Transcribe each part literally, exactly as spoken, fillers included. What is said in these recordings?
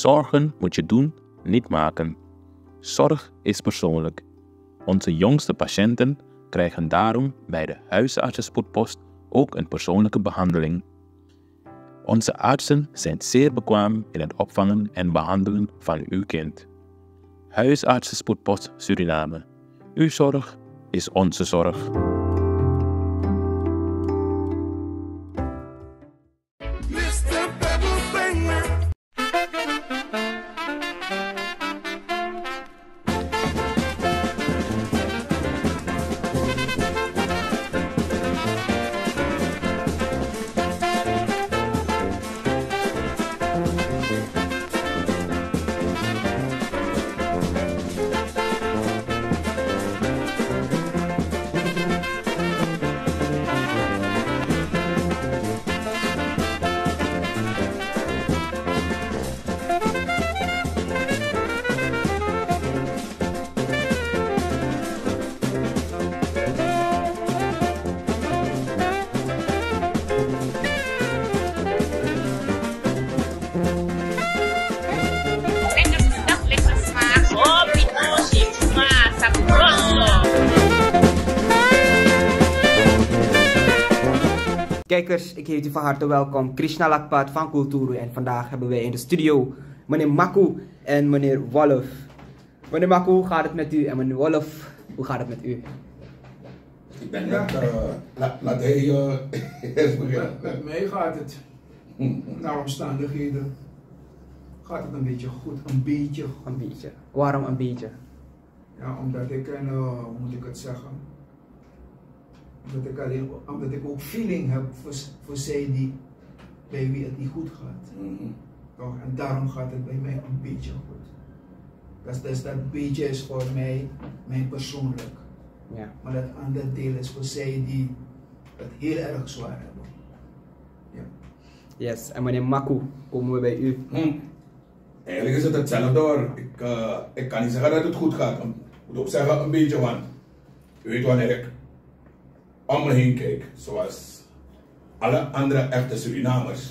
Zorgen moet je doen, niet maken. Zorg is persoonlijk. Onze jongste patiënten krijgen daarom bij de huisartsenspoedpost ook een persoonlijke behandeling. Onze artsen zijn zeer bekwaam in het opvangen en behandelen van uw kind. Huisartsenspoedpost Suriname. Uw zorg is onze zorg. Kijkers, ik heet u van harte welkom. Krishna Lakpat van Kulturu. En vandaag hebben wij in de studio meneer Maku en meneer Wolf. Meneer Maku, hoe gaat het met u? En meneer Wolf, hoe gaat het met u? Ik denk dat, eh, la-, laat hij, eh, eerst beginnen. Met, met mij gaat het, naar omstandigheden, gaat het een beetje goed. Een beetje. Een beetje. Waarom een beetje? Ja, omdat ik een, eh, hoe moet ik het zeggen? Omdat ik alleen, omdat ik ook feeling heb voor, voor zij die, bij wie het niet goed gaat. Mhm. Toch? En daarom gaat het bij mij een beetje goed. Dat, dat, dat beetje is voor mij, mijn persoonlijk. Ja. Maar dat andere deel is voor zij die het heel erg zwaar hebben. Ja. Yes, en meneer Maku, komen we bij u. Hmm. Eigenlijk is het hetzelfde hoor. Ik, eh, ik kan niet zeggen dat het goed gaat. Ik moet ook zeggen een beetje, want u weet, wanneer ik om me heen kijk, zoals alle andere echte Surinamers,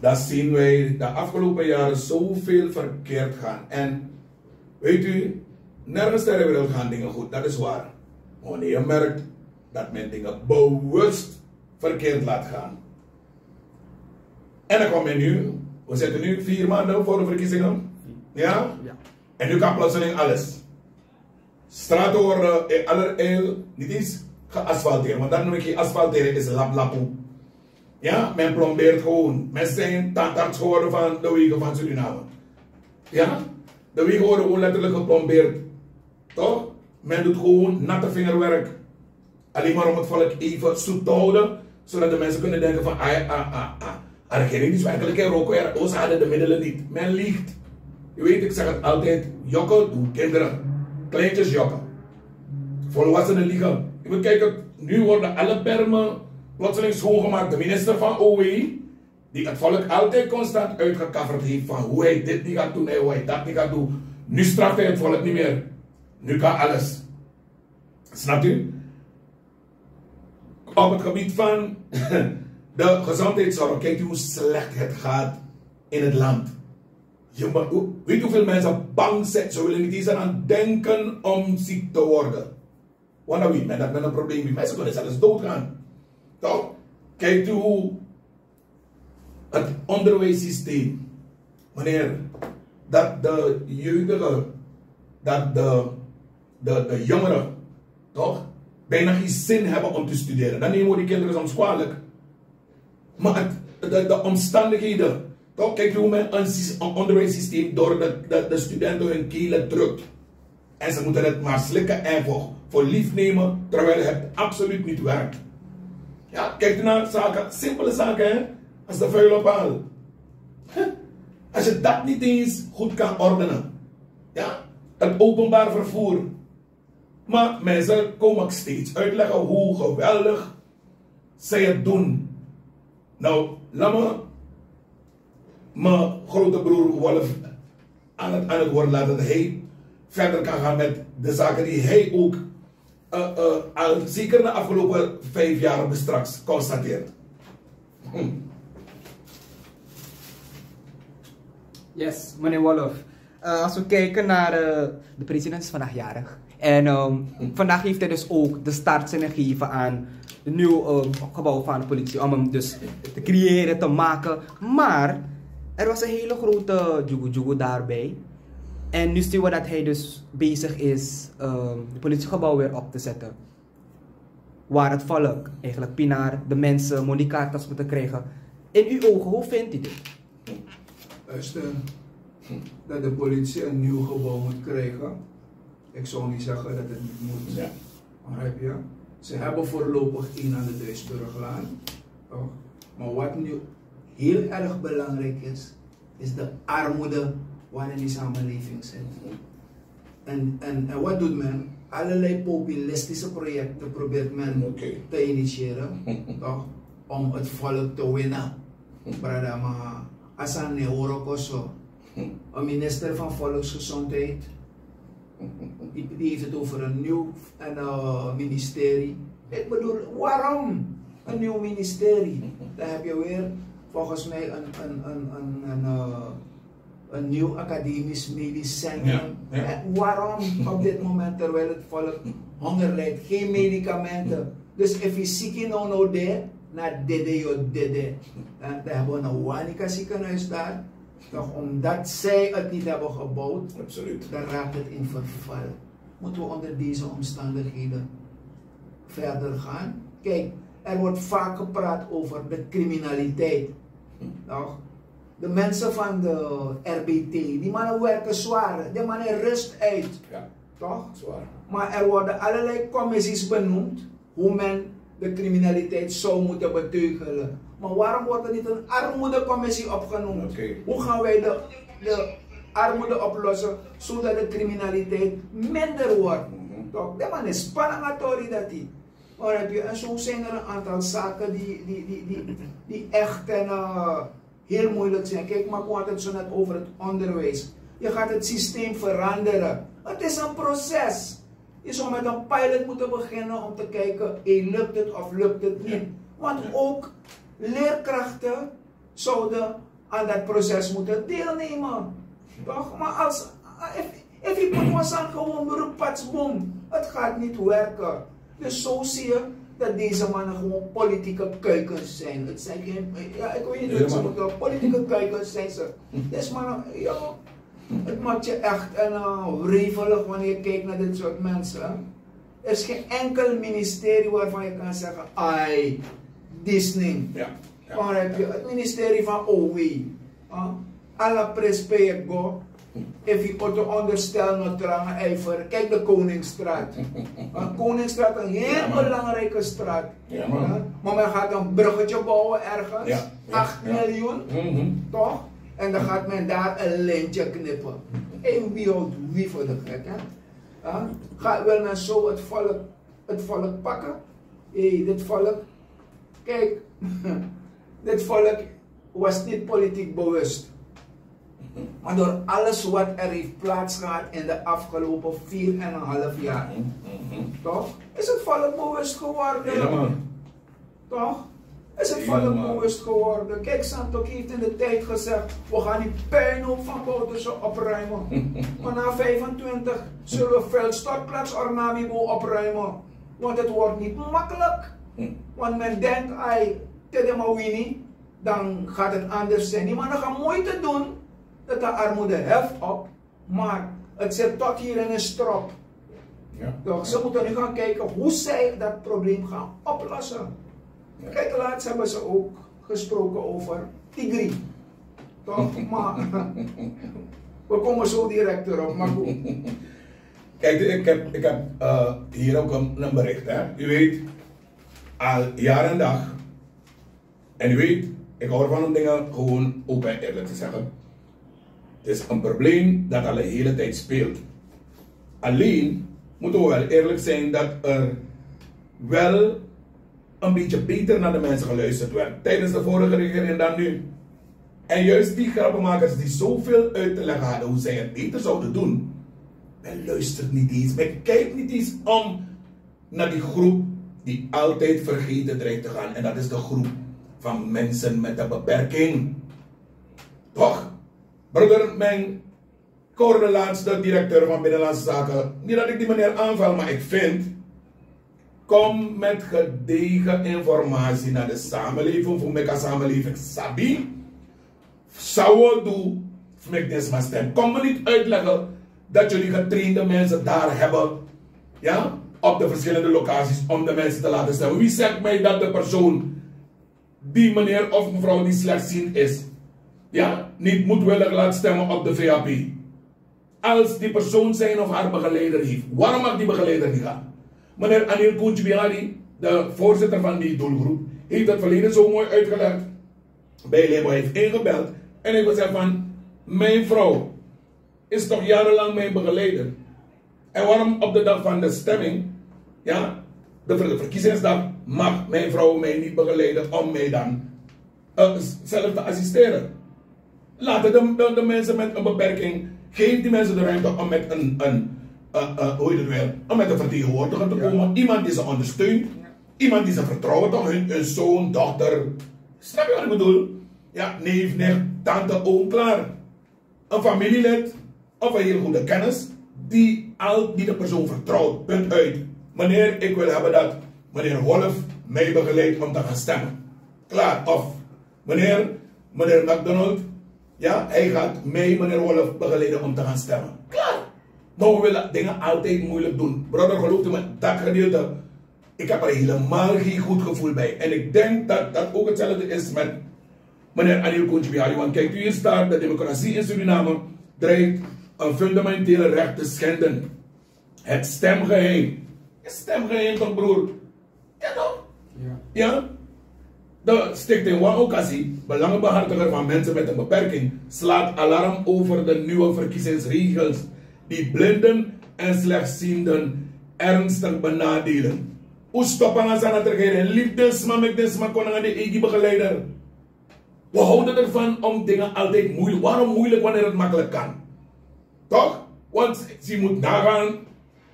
dan zien wij de afgelopen jaren zoveel verkeerd gaan. En weet u, nergens ter wereld gaan dingen goed, dat is waar. Maar wanneer je merkt dat men dingen bewust verkeerd laat gaan. En dan kom je nu, we zitten nu vier maanden voor de verkiezingen. Ja? Ja. En nu kan plotseling alles. Straten worden in allerijl niet eens geasfalteerd, want dat noem ik geen asfalteren, is laplapu. Ja, men plombeert gewoon. Men zijn tandarts geworden van de wegen van Suriname. Ja, de wegen worden gewoon letterlijk geplombeerd. Toch? Men doet gewoon natte vingerwerk. Alleen maar om het volk even zoet te houden, zodat de mensen kunnen denken van, ah, ah, ah, ah. A regering is werkelijk in roko, ja, ze hadden de middelen niet. Men liegt. Je weet, ik zeg het altijd, jokken doen kinderen. Kleintjes jokken. Volwassenen liegen. Je moet kijken, nu worden alle bermen plotseling schoongemaakt. De minister van O W, die het volk altijd constant uitgekafferd heeft van hoe hij dit niet gaat doen en hoe hij dat niet gaat doen. Nu straft hij het volk niet meer. Nu kan alles. Snapt u? Op het gebied van de gezondheidszorg, kijkt u hoe slecht het gaat in het land. Je moet, weet u hoeveel mensen bang zijn? Ze willen niet eens aan denken om ziek te worden. Want dan weet men dat men een probleem heeft. Mensen kunnen zelfs doodgaan. Toch? Kijkt u hoe het onderwijssysteem, wanneer dat de jeugdigen, dat de, de, de jongeren, toch, bijna geen zin hebben om te studeren. Dan nemen we die kinderen soms kwalijk. Maar het, de, de omstandigheden, toch, kijkt u hoe men een sys-, een onderwijssysteem door de, de, de studenten hun kelen drukt. En ze moeten het maar slikken en voor, voor lief nemen, terwijl het absoluut niet werkt. Ja, kijk naar zaken, simpele zaken, hè? Als de vuilophal. Als je dat niet eens goed kan ordenen. Ja, het openbaar vervoer. Maar mensen komen steeds uitleggen hoe geweldig zij het doen. Nou, laat me mijn grote broer Wolf aan het, aan het woord laten, dat hij verder kan gaan met de zaken die hij ook, eh, eh, al zeker de afgelopen vijf jaar bestraks constateert. Hm. Yes, meneer Wolf. Eh, als we kijken naar eh, de president is vandaag jarig. En ehm, vandaag heeft hij dus ook de start zijn gegeven aan de nieuw eh, gebouw van de politie. Om hem dus te creëren, te maken. Maar er was een hele grote djoegoe-djoegoe daarbij. En nu zien we dat hij dus bezig is ehm, de politiegebouw weer op te zetten. Waar het volk, eigenlijk Pinar, de mensen, Monicartas moeten krijgen. In uw ogen, hoe vindt u dit? Luister, dat de politie een nieuw gebouw moet krijgen, ik zou niet zeggen dat het niet moet. Ja. Begrijp je? Ze hebben voorlopig een aan de Duisburglaan. Toch? Maar wat nu heel erg belangrijk is, is de armoede waarin die samenleving zit. En, en, en wat doet men? Allerlei populistische projecten probeert men Oké. te initiëren, toch? Om het volk te winnen. Brada, maar als aan Neuro Koso, een minister van Volksgezondheid, die, die heeft het over een nieuw en, eh, ministerie. Ik bedoel, waarom een nieuw ministerie? Dan heb je weer volgens mij een, een, een, een, een, eh, een nieuw academisch medisch centrum. Ja, ja. En waarom op dit moment, terwijl het volk honger lijdt, geen medicamenten? Dus if you seek no no there, na dede yo dede. Dan, dan hebben we een Wanica ziekenhuis daar. Toch omdat zij het niet hebben gebouwd, Absoluut. Dan raakt het in verval. Moeten we onder deze omstandigheden verder gaan? Kijk, er wordt vaak gepraat over de criminaliteit. Toch? De mensen van de R B T, die mannen werken zwaar. Die mannen rust uit. Ja, Toch? zwaar. Maar er worden allerlei commissies benoemd hoe men de criminaliteit zou moeten beteugelen. Maar waarom wordt er niet een armoedecommissie opgenoemd? Oké. Hoe gaan wij de, de armoede oplossen zodat de criminaliteit minder wordt? Mhm. Toch? De man is spanning authority dat hij. Maar heb je, en zo zijn er een aantal zaken die, die, die, die, die echt en, eh, heel moeilijk zijn. Kijk, maar we hadden het zo net over het onderwijs. Je gaat het systeem veranderen. Het is een proces. Je zou met een pilot moeten beginnen om te kijken, hey, lukt het of lukt het niet? Want ook leerkrachten zouden aan dat proces moeten deelnemen. Toch? Maar als, if, if je moet was aan gewoon beroep patsboom, het gaat niet werken. Dus zo zie je dat deze mannen gewoon politieke kuikens zijn. Het zijn geen, ja, ik weet niet wat ze moeten, politieke kuikens zijn ze. Deze mannen, ja, het maakt je echt en, eh, wrevelig wanneer je kijkt naar dit soort mensen. Er is geen enkel ministerie waarvan je kan zeggen, ai, Disney. Ja, ja. Maar heb je het ministerie van O W. Huh? Alla pres pe go. If je auto onderstel no tranga ijver. Kijk de Koningsstraat. Een Koningsstraat, een heel Ja, man. Belangrijke straat. Ja, man. Huh? Maar men gaat een bruggetje bouwen ergens. Ja, ja, acht ja. miljoen. Mhm. Toch? En dan gaat men daar een lijntje knippen. Hey, wie houdt wie voor de gek, hè? Huh? Gaat wel men zo het volk, het volk pakken? Hey, dit volk. Kijk, dit volk was niet politiek bewust. Maar door alles wat er heeft plaatsgehad in de afgelopen vier en een half jaar, Mhm. toch, is het volk bewust geworden. Helemaal. Toch? Is het volk Helemaal. Bewust geworden. Kijk, Santok heeft in de tijd gezegd, we gaan die puinhoop van Bouterse opruimen. Maar na vijfentwintig zullen we vuilstortplaats Ornamibo opruimen. Want het wordt niet makkelijk. Hm. Want men denkt, ai, te de mawini, dan gaat het anders zijn. Die mannen gaan moeite doen dat de armoede heft op. Maar het zit tot hier in een strop. Ja. Dus ze moeten nu gaan kijken hoe zij dat probleem gaan oplossen. Ja. Kijk, laatst hebben ze ook gesproken over Tigri. Toch? Maar we komen zo direct erop. Maar goed. Kijk, ik heb, ik heb eh, hier ook een, een bericht. Hè? U weet, al jaren en dag. En u weet, ik hou ervan om dingen gewoon open en eerlijk te zeggen. Het is een probleem dat al een hele tijd speelt. Alleen moeten we wel eerlijk zijn dat er wel een beetje beter naar de mensen geluisterd werd tijdens de vorige regering dan nu. En juist die grappenmakers die zoveel uit te leggen hadden hoe zij het beter zouden doen, men luistert niet eens, men kijkt niet eens om naar die groep die altijd vergeten dreigt te gaan. En dat is de groep van mensen met een beperking. Toch? Broeder, mijn, ik hoorde laatst de directeur van Binnenlandse Zaken, niet dat ik die meneer aanval, maar ik vind, kom met gedegen informatie naar de samenleving, voor meka samenleving sabi. Sawo du, meki den sma stem. Kom me niet uitleggen dat jullie getrainde mensen daar hebben, ja, op de verschillende locaties om de mensen te laten stemmen. Wie zegt mij dat de persoon, die meneer of mevrouw die slechtziend is, ja, niet moedwillig laat stemmen op de V H P? Als die persoon zijn of haar begeleider heeft, waarom mag die begeleider niet gaan? Meneer Anil Kunchbiari, de voorzitter van die doelgroep, heeft het verleden zo mooi uitgelegd. Bij Lebo heeft ingebeld en heeft gezegd van: mijn vrouw is toch jarenlang mijn begeleider. En waarom op de dag van de stemming, ja, de ver-, verkiezingsdag, mag mijn vrouw mij niet begeleiden om mij dan, eh, zelf te assisteren? Laten de, de, de mensen met een beperking, geef die mensen de ruimte om met een, een, eh, eh, hoe heet het wel, om met een vertegenwoordiger te komen. Iemand die ze ondersteunt, iemand die ze vertrouwen, toch? Hun, hun zoon, dochter. Snap je wat ik bedoel? Ja, neef, nicht, tante, oom, klaar. Een familielid of een heel goede kennis die al, die de persoon vertrouwt. Punt uit. Meneer, ik wil hebben dat meneer Wolf mij begeleidt om te gaan stemmen. Klaar. Of meneer, meneer McDonald, ja, hij gaat mij, meneer Wolf, begeleiden om te gaan stemmen. Klaar. Maar we willen dingen altijd moeilijk doen. Broeder, geloof me, dat gedeelte, ik heb er helemaal geen goed gevoel bij. En ik denk dat dat ook hetzelfde is met meneer Anil Kunchbiari. Want kijkt u hier staat, de democratie in Suriname dreigt een fundamentele recht te schenden. Het stemgeheim. Het stemgeheim toch, broer? Ja, toch? Ja. De stichting Wan Okasi, belangenbehartiger van mensen met een beperking, slaat alarm over de nieuwe verkiezingsregels die blinden en slechtzienden ernstig benadelen. Un stop nanga san na regering, leave den sma, meki den sma kon nanga den eigi begeleider. We houden ervan om dingen altijd moeilijk. Waarom moeilijk wanneer het makkelijk kan? Toch? Want je moet nagaan,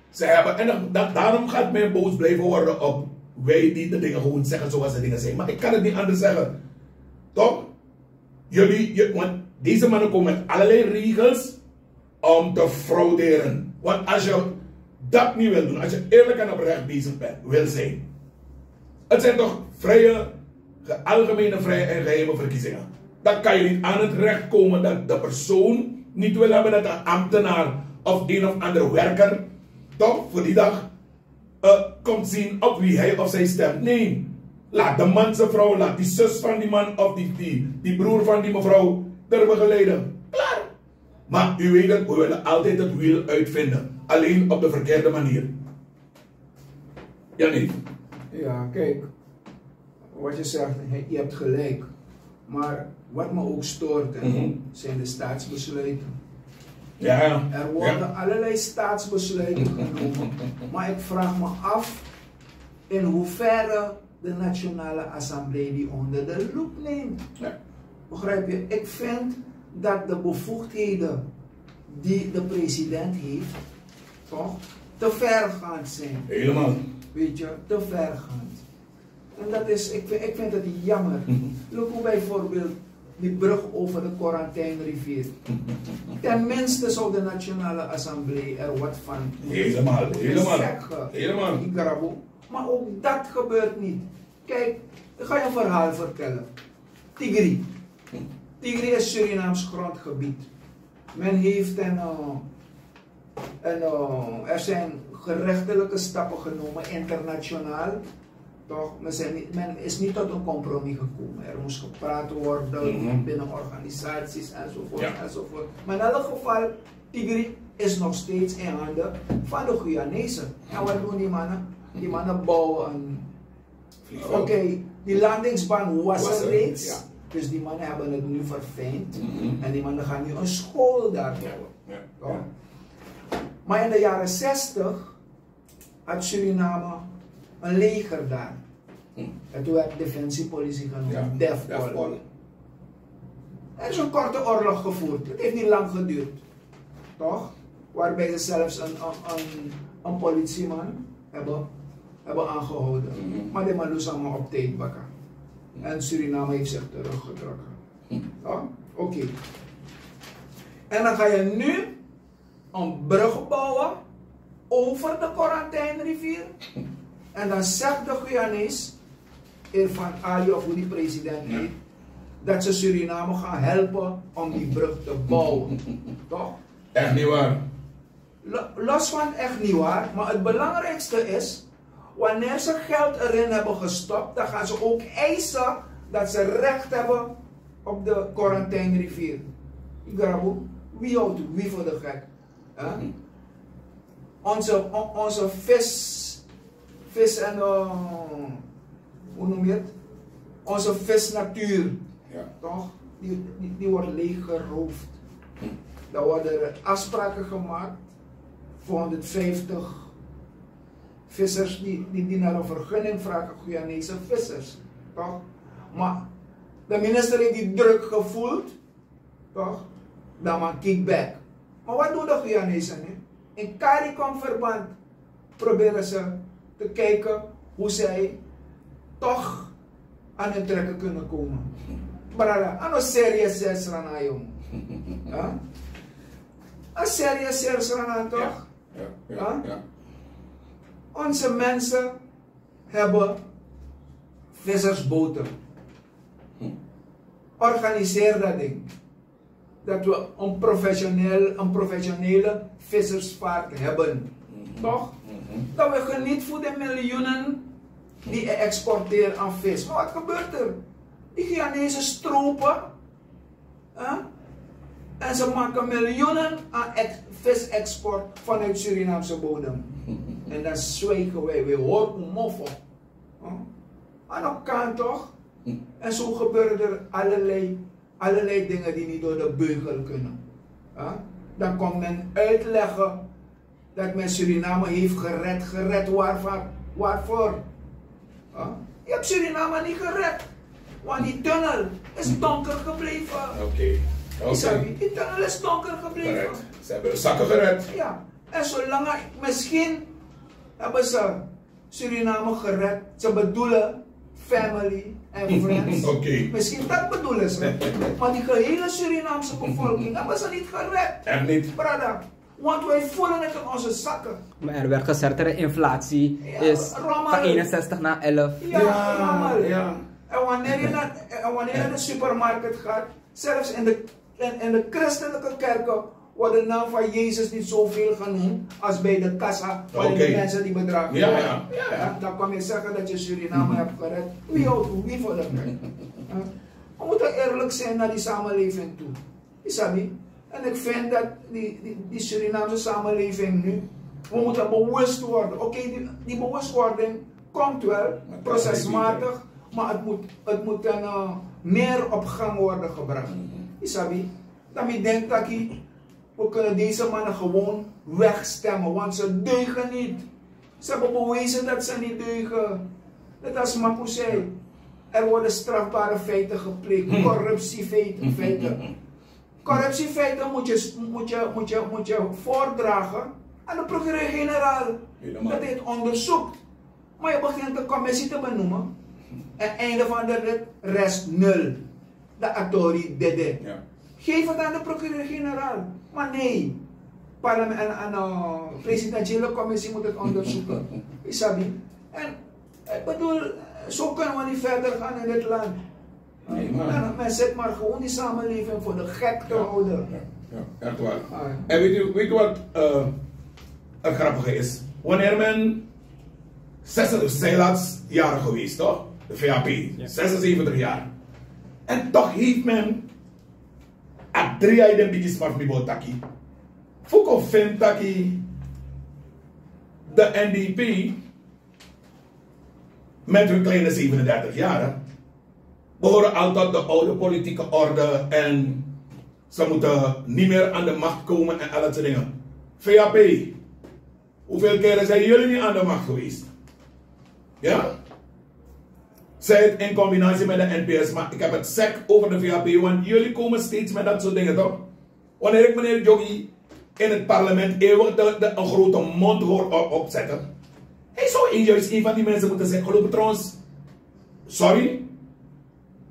ze hebben, en dat, daarom gaat men boos blijven worden op wij die de dingen gewoon zeggen zoals de dingen zijn. Maar ik kan het niet anders zeggen. Toch? Jullie, je, want deze mannen komen met allerlei regels om te frauderen. Want als je dat niet wil doen, als je eerlijk en oprecht bezig bent, wil zijn, het zijn toch vrije, ge-, algemene, vrije en geheime verkiezingen. Dan kan je niet aan het recht komen dat de persoon niet wil hebben dat een ambtenaar of een of andere werker toch voor die dag, eh, komt zien op wie hij of zij stemt. Nee. Laat de man zijn vrouw, laat die zus van die man of die, die, die broer van die mevrouw er begeleiden. Klaar. Maar u weet het, we willen altijd het wiel uitvinden. Alleen op de verkeerde manier. Ja, nee. Ja, kijk. Wat je zegt, he-, je hebt gelijk. Maar wat me ook stoort, hè, zijn de staatsbesluiten. Ja, ja. Er worden allerlei staatsbesluiten genomen. Maar ik vraag me af in hoeverre de Nationale Assemblee die onder de loep neemt. Ja. Begrijp je? Ik vind dat de bevoegdheden die de president heeft, toch, te vergaand zijn. Helemaal. Weet je, te vergaand. En dat is, ik vind, ik vind het jammer. Look hoe bijvoorbeeld die brug over de Quarantijnrivier. Tenminste zou de Nationale Assemblee er wat van, helemaal, helemaal, zeggen. Helemaal. Die grabo. Maar ook dat gebeurt niet. Kijk, ik ga je een verhaal vertellen. Tigri. Tigri is Surinaams grondgebied. Men heeft een, eh, en, eh, er zijn gerechtelijke stappen genomen, internationaal. Toch? Men, zijn niet, men is niet tot een compromis gekomen. Er moest gepraat worden binnen organisaties enzovoort, enzovoort. Maar in elk geval, Tigri is nog steeds in handen van de Guyanese. En wat doen die mannen? Die mannen bouwen een, oké, die landingsbaan was er reeds. Dus die mannen hebben het nu verfijnd. En die mannen gaan nu een school daar bouwen. Toch? Maar in de jaren zestig had Suriname een leger daar. En toen werd defensiepolitie genoemd, defpol. Er is een korte oorlog gevoerd. Het heeft niet lang geduurd. Toch? Waarbij ze zelfs een, een, een, een politieman hebben, hebben aangehouden. Maar de man lus allemaal op tijd baka. En Suriname heeft zich teruggetrokken. Toch? Oké. En dan ga je nu een brug bouwen over de Quarantijnrivier. En dan zegt de Guyanees, Irfan Ali of hoe die president heet, dat ze Suriname gaan helpen om die brug te bouwen. Toch? Echt niet waar. Los van echt niet waar, maar het belangrijkste is, wanneer ze geld erin hebben gestopt, dan gaan ze ook eisen dat ze recht hebben op de Quarantijnrivier. Grabu, wie houdt wie voor de gek? Hè? Onze, on- onze vis, vis en eh, hoe noem je het? Onze visnatuur, toch? Die, die, die wordt leeggeroofd. Dan worden er afspraken gemaakt voor honderdvijftig vissers die, die, die naar een vergunning vragen, Guyanese vissers, toch? Maar de minister heeft die druk gevoeld, toch? Dan maar kickback. Maar wat doen de Guyanese nu? In CARICOM-verband proberen ze te kijken hoe zij toch aan hun trekken kunnen komen. Brada, ano serious srana, jong. Huh? A serious srana, toch? Ja, ja, ja. Onze mensen hebben vissersboten. Organiseer dat ding. Dat we een professioneel, een professionele vissersvaart hebben. Toch? Dat we genieten van de miljoenen die je exporteert aan vis. Maar wat gebeurt er? Die Guyanese stropen, hè? En ze maken miljoenen aan ex- visexport vanuit Surinaamse bodem. En dan zwijgen wij, wij horen een moffel. Aan de kant, toch? En zo gebeuren er allerlei, allerlei dingen die niet door de beugel kunnen. Dan komt men uitleggen dat men Suriname heeft gered. Gered waarvan? Waarvoor? Je hebt Suriname niet gered. Want die tunnel is donker gebleven. Oké. Die tunnel is donker gebleven. Ze hebben de zakken gered. Ja. En zolang, misschien hebben ze Suriname gered. Ze bedoelen family en friends. Misschien dat bedoelen ze. Maar die gehele Surinaamse bevolking hebben ze niet gered. Echt niet. Brada, want wij voelen het in onze zakken. Maar er werd gezegd dat de inflatie is van eenenzestig naar elf. Ja, ja. En wanneer je naar, en wanneer je naar de supermarkt gaat, zelfs in de En in de christelijke kerken wordt de naam van Jezus niet zoveel genoemd als bij de kassa, van de mensen die bedragen. Ja, ja. Dan kan je zeggen dat je Suriname hebt gered. Wie houdt wie voor de gek? We moeten eerlijk zijn naar die samenleving toe. Isabi? En ik vind dat die, die, die Surinaamse samenleving nu, we moeten bewust worden. Oké, die, die bewustwording komt wel, procesmatig, maar het moet, het moet een, eh, meer op gang worden gebracht. Isabi? Dan mi denk taki, we kunnen deze mannen gewoon wegstemmen, want ze deugen niet. Ze hebben bewezen dat ze niet deugen. Net als Maku zei, er worden strafbare feiten gepleegd, corruptiefeiten. Corruptiefeiten moet je, moet je, moet je, moet je voordragen aan de procureur-generaal. Dat hij het onderzoekt. Maar je begint de commissie te benoemen. En einde van de rit, rest nul. De atori dede. Geef het aan de procureur-generaal. Maar nee. Parlement en, en uh, presidentiële commissie moet het onderzoeken. Isabi? En ik bedoel, zo kunnen we niet verder gaan in dit land. Nee, man. Men zit maar gewoon die samenleving voor de gek te houden. Ja, echt waar. En weet u, weet u wat uh, het grappige is? Wanneer men, zestig, zij laatst jarig geweest, toch? De V H P, zesenzeventig jaar. En toch heeft men a dri ai den bigisma fu mi bo taki. Fu kon feni taki de N D P met hun kleine zevenendertig jaren behoren al tot de oude politieke orde en ze moeten niet meer aan de macht komen en al dat soort dingen. V H P, hoeveel keren zijn jullie niet aan de macht geweest? Ja? Zij het in combinatie met de N P S, maar ik heb het sec over de V H P, want jullie komen steeds met dat soort dingen, toch? Wanneer ik meneer Jogi in het parlement eeuwig de, de, een grote mond hoor op, opzetten, hij zou juist een van die mensen moeten zijn. Geloof het trouwens, sorry,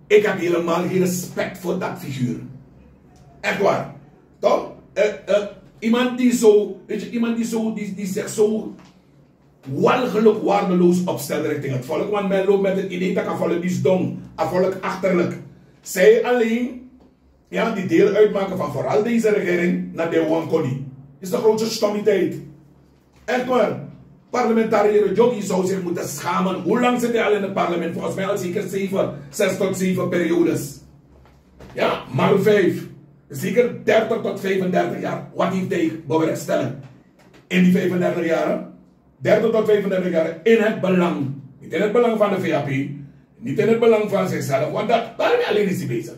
ik heb helemaal geen respect voor dat figuur. Echt waar. Toch? Eh, eh, iemand die zo, weet je, iemand die zo, die, die zegt zo walgelijk waardeloos opstelt richting het volk. Want men loopt met het idee dat a volk die is dom, a volk achterlijk. Zij alleen, ja, die deel uitmaken van vooral deze regering, na de Wankoni. Is de grootste stommiteit. Echt waar. Parlementariër Jogi zou zich moeten schamen. Hoe lang zit hij al in het parlement? Volgens mij al zeker zeven, zes tot zeven periodes. Ja, maar vijf. Zeker dertig tot vijfendertig jaar. Wat heeft hij bewerkstelligd in die vijfendertig jaren? Dertig tot vijfendertig jaren in het belang. Niet in het belang van de V H P. Niet in het belang van zichzelf. Want dat, daarmee alleen is hij bezig.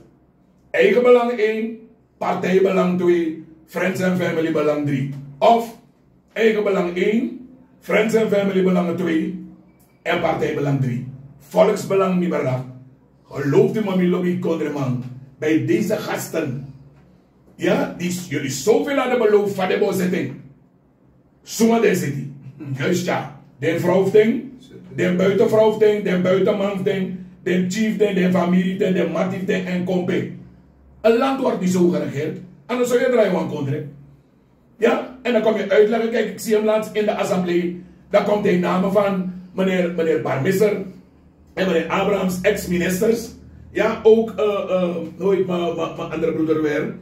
Eigen belang één, partijbelang twee, friends en family belang drie. Of eigen belang één, friends en family belangen twee en partijbelang drie. Volksbelang niet bedacht. Gelooft u me, mi lobi kondreman, bij deze gasten, ja, die s-, jullie zoveel hadden beloofd van de bouwzitting. Suma den siti. Juist, ja. Den vrouw fu den, den buitenvrouw fu den, den buitenman fu den, den chief fu den, den familie fu den, den mati fu den en kompe. Een land wordt niet zo geregeerd. Anders zou je draaien wan kondre. Ja, en dan kom je uitleggen, kijk, ik zie hem laatst in de assemblee. Dan komt hij namen van meneer, meneer Barmisser en meneer Abrahams, ex-ministers. Ja, ook, eh, eh, hoe heet mijn, mijn, mijn andere broeder weer?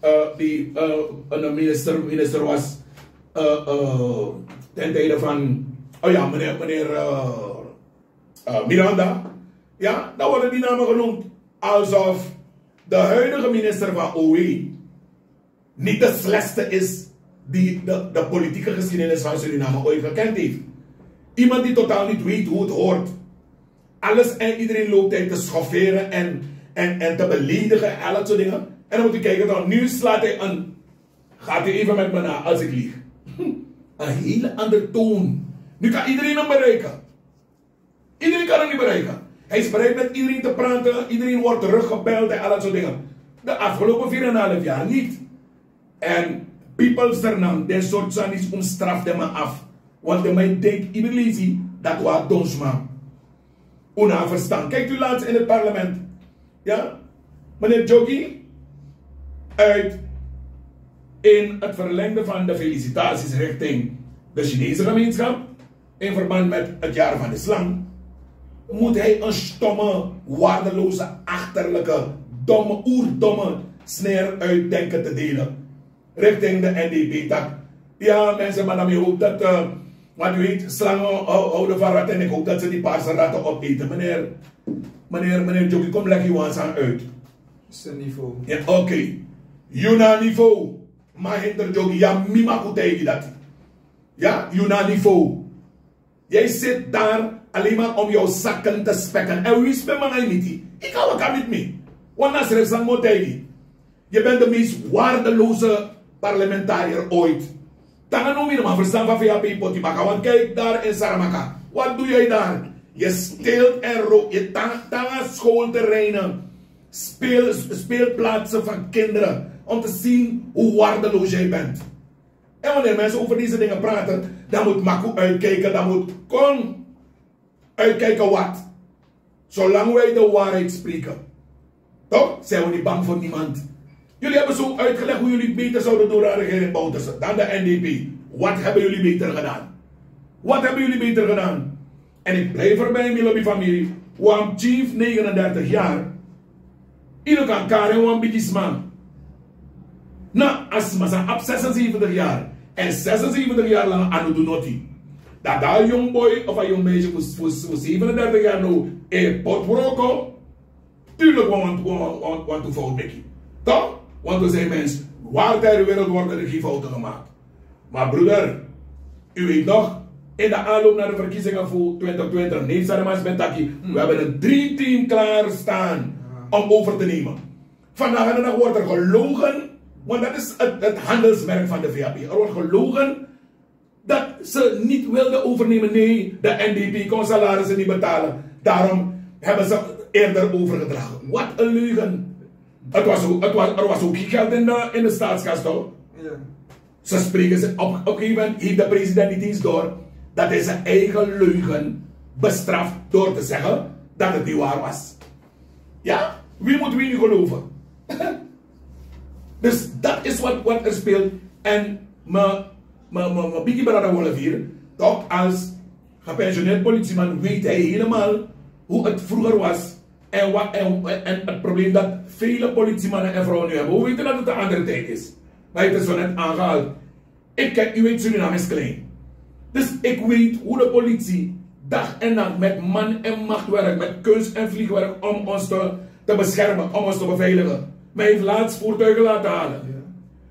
Eh, die, eh, een minister, minister was, eh, eh, ten tijde van, oh ja, meneer, meneer, eh, eh, Miranda. Ja, dan worden die namen genoemd. Alsof de huidige minister van O W niet de slechtste is die de, de politieke geschiedenis van Suriname ooit gekend heeft. Iemand die totaal niet weet hoe het hoort. Alles en iedereen loopt hij te schofferen en, en, en te beledigen en al dat soort dingen. En dan moet u kijken, dan nu slaat hij een, gaat u even met me na als ik lieg. Een hele andere toon. Nu kan iedereen hem bereiken. Iedereen kan hem niet bereiken. Hij is bereid met iedereen te praten. Iedereen wordt teruggebeld en al dat soort dingen. De afgelopen vier en een half jaar niet. En people, Sernang, den soort sani, un straf den man af. Want den man denkt, iedereen zie dat we donsma. Un na verstand. Kijkt u laatst in het parlement. Ja? Meneer Jogi, uit, in het verlengde van de felicitaties richting de Chinese gemeenschap in verband met het jaar van de slang, moet hij een stomme, waardeloze, achterlijke, domme, oerdomme sneer uitdenken te delen richting de N D P-tak. Ja, mensen, maar dan, ik hoop dat, eh, want u weet, slangen hou-, houden van ratten en ik hoop dat ze die paarse ratten opeten. Meneer, meneer, meneer Jogi, kom, leg uw waans aan uit. Zijn niveau. Ja, oké. Yuna niveau. Mahinder Jogi, ja, mi maku taigi dati. Ja, Yuna niveau. Jij zit daar alleen maar om jouw zakken te spekken. En wie is bij mij niet? Ik hou elkaar niet mee. Want na schrijf sang moet hij niet. Je bent de meest waardeloze parlementariër ooit. Tanga no mi no man verstaan van V H P poti baka. Want kijk daar in Saramaka. Wat doe jij daar? Je steelt en rookt. Je tanga, tanga schoolterreinen. Speel-, speelplaatsen van kinderen. Om te zien hoe waardeloos jij bent. En wanneer mensen over deze dingen praten, dan moet Maku uitkijken, dan moet Kong uitkijken wat. Zolang wij de waarheid spreken, toch, zijn we niet bang voor niemand. Jullie hebben zo uitgelegd hoe jullie het beter zouden doen dan regering Bouterse, dan de N D P. Wat hebben jullie beter gedaan? Wat hebben jullie beter gedaan? En ik blijf erbij, mi lobi famiri, wan chief negenendertig jaar. Yu no kan kari en wan bigisma. Na a sma san abi zesenzeventig jaar. En zesenzeventig jaar lang a no du noti. Dan a young boy of a young meisje fu, fu, fu zevenendertig jaar now e poti wroko. Tuurlijk, wan, wan, wan, wan, wantu fout meki. Toch? Want we zijn mens. Waar ter wereld worden er geen fouten gemaakt. Maar broeder, u weet nog, in de aanloop naar de verkiezingen voor twintig twintig, neem Sademas Bentaki, we hebben een dreamteam klaarstaan om over te nemen. Vandaag aan de dag wordt er gelogen, want dat is het, het handelsmerk van de V H P. Er wordt gelogen dat ze niet wilden overnemen. Nee, de N D P kon salarissen niet betalen. Daarom hebben ze eerder overgedragen. Wat een leugen. Het was ook, het was, er was ook geen geld in de, in de staatskas, toch? Ja. Ze spreken ze op, op een gegeven moment heeft de president niet eens door dat hij zijn eigen leugen bestraft door te zeggen dat het niet waar was. Ja? Wie moeten we nu geloven? Dus dat is wat, wat er speelt. En mijn, mijn, mijn, mijn biggie brother Wolf hier, toch als gepensioneerd politieman, weet hij helemaal hoe het vroeger was. En, wat, en, en het probleem dat vele politiemannen en vrouwen nu hebben. We weten dat het een andere tijd is. Maar het is zo net aangehaald. Ik ken, u weet, Suriname is klein. Dus ik weet hoe de politie dag en nacht met man en macht werkt, met kunst en vliegwerk om ons te, te beschermen, om ons te beveiligen. Maar hij heeft laatst voertuigen laten halen. Ja.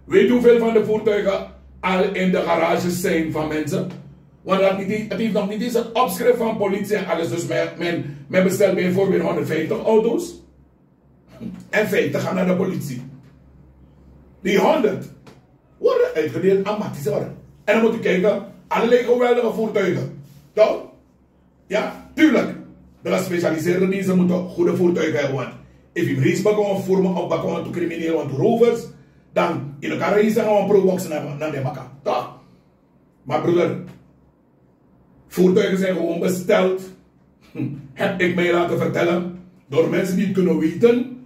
Weet u hoeveel van de voertuigen al in de garages zijn van mensen? Want dat niet, het heeft nog niet eens een opschrift van politie en alles. Dus men, men, men bestelt bijvoorbeeld honderdvijftig auto's. En vijftig gaan naar de politie. Die honderd worden uitgedeeld aan Matisor. En dan moet u kijken, allerlei geweldige voertuigen. Toch? Ja, tuurlijk. De gespecialiseerde diensten moeten goede voertuigen hebben. Want if you race bakon voor me of bakon to crimineel, want rovers, dan in elkaar race gaan we pro box naar, naar de baka. Toch? Maar broeder, voertuigen zijn gewoon besteld, heb ik mij laten vertellen, door mensen die het kunnen weten.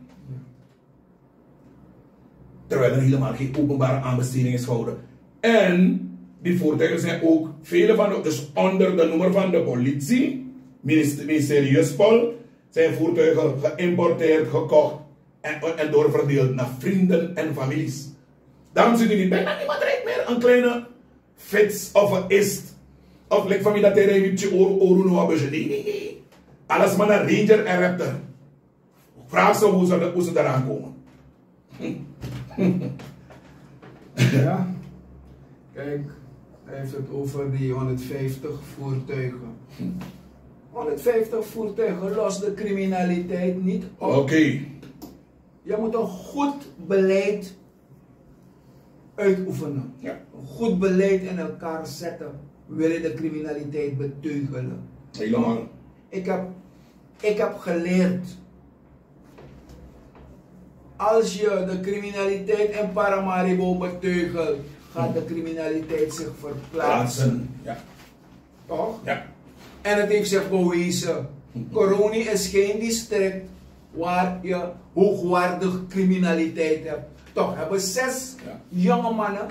Terwijl er helemaal geen openbare aanbesteding is gehouden. En die voertuigen zijn ook, vele van de, dus onder de noemer van de politie, minister, mysterieus Paul, zijn voertuigen geïmporteerd, gekocht en, en doorverdeeld naar vrienden en families. Daarom ziet u niet, bijna niemand rijdt meer een kleine Fits of een Ist. Of lijkt van mij dat hij rijdt met je oor, oor, no, nee, nee, nee. Alles maar een Ranger en Raptor. Vraag ze hoe ze, hoe ze daaraan komen. Ja, kijk, hij heeft het over die honderdvijftig voertuigen. Honderdvijftig voertuigen lost de criminaliteit niet op. Oké. Je moet een goed beleid uitoefenen. Ja. Een goed beleid in elkaar zetten. Wil je de criminaliteit beteugelen? Helemaal. Ik heb, ik heb geleerd. Als je de criminaliteit in Paramaribo beteugelt, gaat de criminaliteit zich verplaatsen. Plaatsen, ja. Toch? Ja. En het heeft zich bewezen. Coronie is geen district waar je hoogwaardig criminaliteit hebt. Toch hebben zes Ja. jonge mannen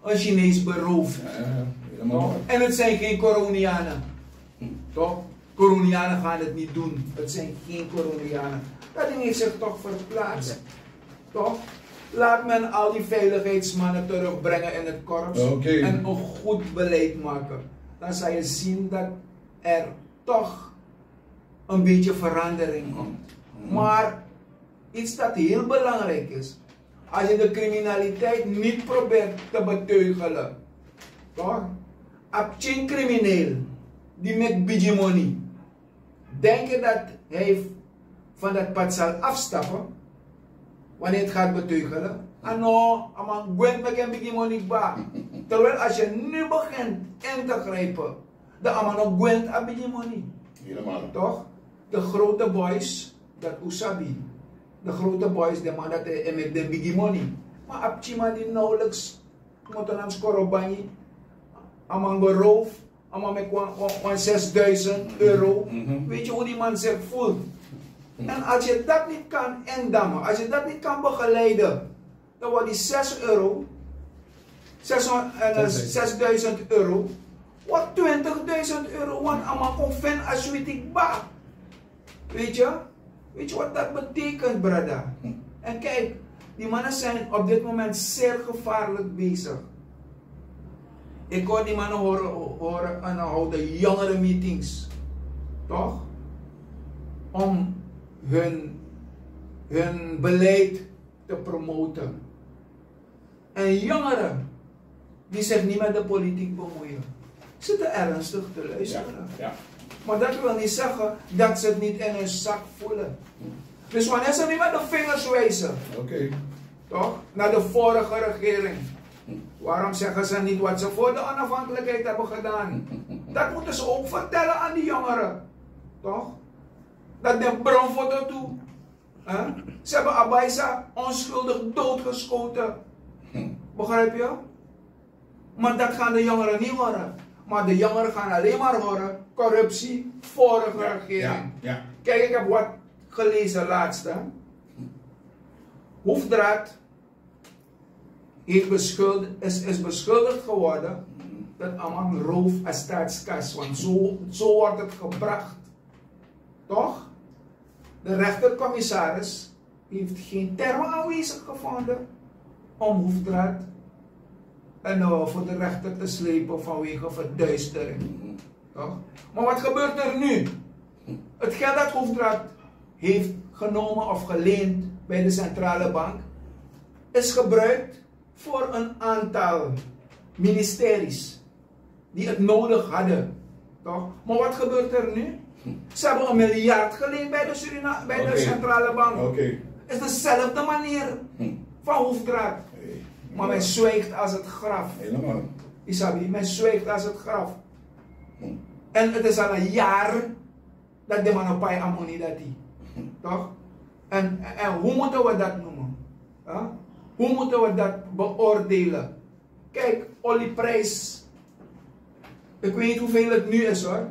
een Chinees beroofd. Ja, ja, ja. Helemaal. Toch? En het zijn geen Coronianen. Toch? Coronianen gaan het niet doen. Het zijn geen Coronianen. Dat ding heeft zich toch verplaatst. Toch? Laat men al die veiligheidsmannen terugbrengen in het korps Oké. En een goed beleid maken. Dan zal je zien dat er toch een beetje verandering komt. Maar iets dat heel belangrijk is, als je de criminaliteit niet probeert te beteugelen, toch? Abtyin crimineel, die met biggie money. Denk je dat hij van dat pad zal afstappen wanneer het gaat beteugelen? Ano, a man gwent met een biggie money ba. Terwijl als je nu begint in te grijpen, dan a man no gwent a biggie money. Helemaal. Toch? De grote boys, dat usabi. De grote boys, de man dat hij met de biggie money. Maar abtyin man die nauwelijks moet dan score op banyi. A man beroof, a man met wan, wan, wan zesduizend euro. Mhm. Weet je hoe die man zich voelt? En als je dat niet kan indammen, als je dat niet kan begeleiden, dan wordt die zes euro, zeshonderd, eh, Zesduizend. zesduizend euro, wordt twintigduizend euro, want a man kon fen a switik ba. Weet je? Weet je wat dat betekent, brada? En kijk, die mannen zijn op dit moment zeer gevaarlijk bezig. Ik hoor die mannen horen, horen en houden jongere meetings. Toch? Om hun, hun beleid te promoten. En jongeren die zich niet met de politiek bemoeien, zitten ernstig te luisteren. Ja. Maar dat wil niet zeggen dat ze het niet in hun zak voelen. Dus wanneer ze nu met de vingers wijzen, Oké. toch, naar de vorige regering, waarom zeggen ze niet wat ze voor de onafhankelijkheid hebben gedaan? Dat moeten ze ook vertellen aan die jongeren. Toch? Dat de bronfoto toe. Hè? Ze hebben Abaisa onschuldig doodgeschoten. Begrijp je? Maar dat gaan de jongeren niet horen. Maar de jongeren gaan alleen maar horen corruptie, vorige Ja, regering. Ja, ja. Kijk, ik heb wat gelezen laatst. Hè? Hoefdraad Heeft beschuldigd, is, is beschuldigd geworden dat Amang roof een staatskas, want zo, zo wordt het gebracht. Toch? De rechter-commissaris heeft geen termen aanwezig gevonden om Hoefdraad en, eh, voor de rechter te slepen vanwege verduistering. Toch? Maar wat gebeurt er nu? Het geld dat Hoefdraad heeft genomen of geleend bij de centrale bank is gebruikt voor een aantal ministeries die het nodig hadden. Toch? Maar wat gebeurt er nu? Ze hebben een miljard geleend bij de, Surina bij de centrale bank. Is dezelfde manier van Hoefdraad. Maar men zwijgt als het graf. Isabi, men zwijgt als het graf. En het is al een jaar dat de man op pai amoni dati. Toch? En, en hoe moeten we dat noemen? Huh? Hoe moeten we dat beoordelen? Kijk, olieprijs. Ik weet niet hoeveel het nu is, hoor.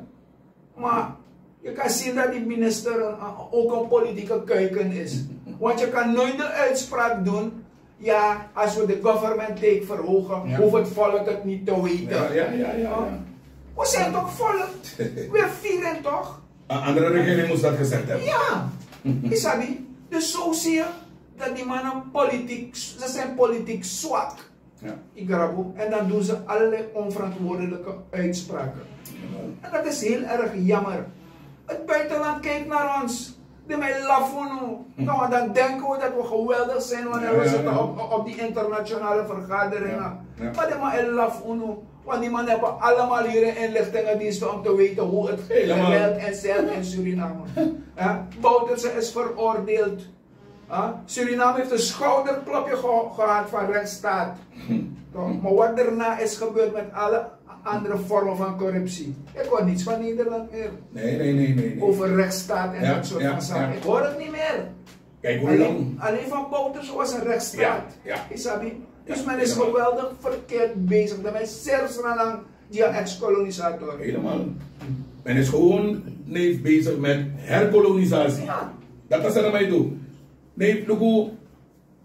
Maar je kan zien dat die minister een, een, ook een politieke kuiken is. Want je kan nooit de uitspraak doen: ja, als we de government take verhogen, hoeft het volk het niet te weten. We zijn toch volk? We vieren toch? Een andere regering moest dat gezegd hebben. Ja, isabi. Dus zo zie je dat die mannen politiek, ze zijn politiek zwak. Igrabu. En dan doen ze allerlei onverantwoordelijke uitspraken. En dat is heel erg jammer. Het buitenland kijkt naar ons. Die mij laf unu. Dan denken we dat we geweldig zijn wanneer we zitten op, op die internationale vergaderingen. Maar die man laf unu. Want die mannen hebben allemaal hier een inlichtingendienst om te weten hoe het werkt en zit in Suriname. Bouterse is veroordeeld. Suriname heeft een schouderklopje gehad van rechtsstaat. Maar wat daarna is gebeurd met alle andere vormen van corruptie. Ik hoor niets van Nederland meer. Nee, nee, nee, nee. Over rechtsstaat en dat soort van zaken. Ik hoor het niet meer. Kijk hoe lang. Alleen van Bouterse was een rechtsstaat. Isabi. Dus men is geweldig verkeerd bezig. Dan men is zeer snel aan die ex-kolonisator. Helemaal. Men is gewoon neef bezig met herkolonisatie. Dat is wat men doet. Nee, luku,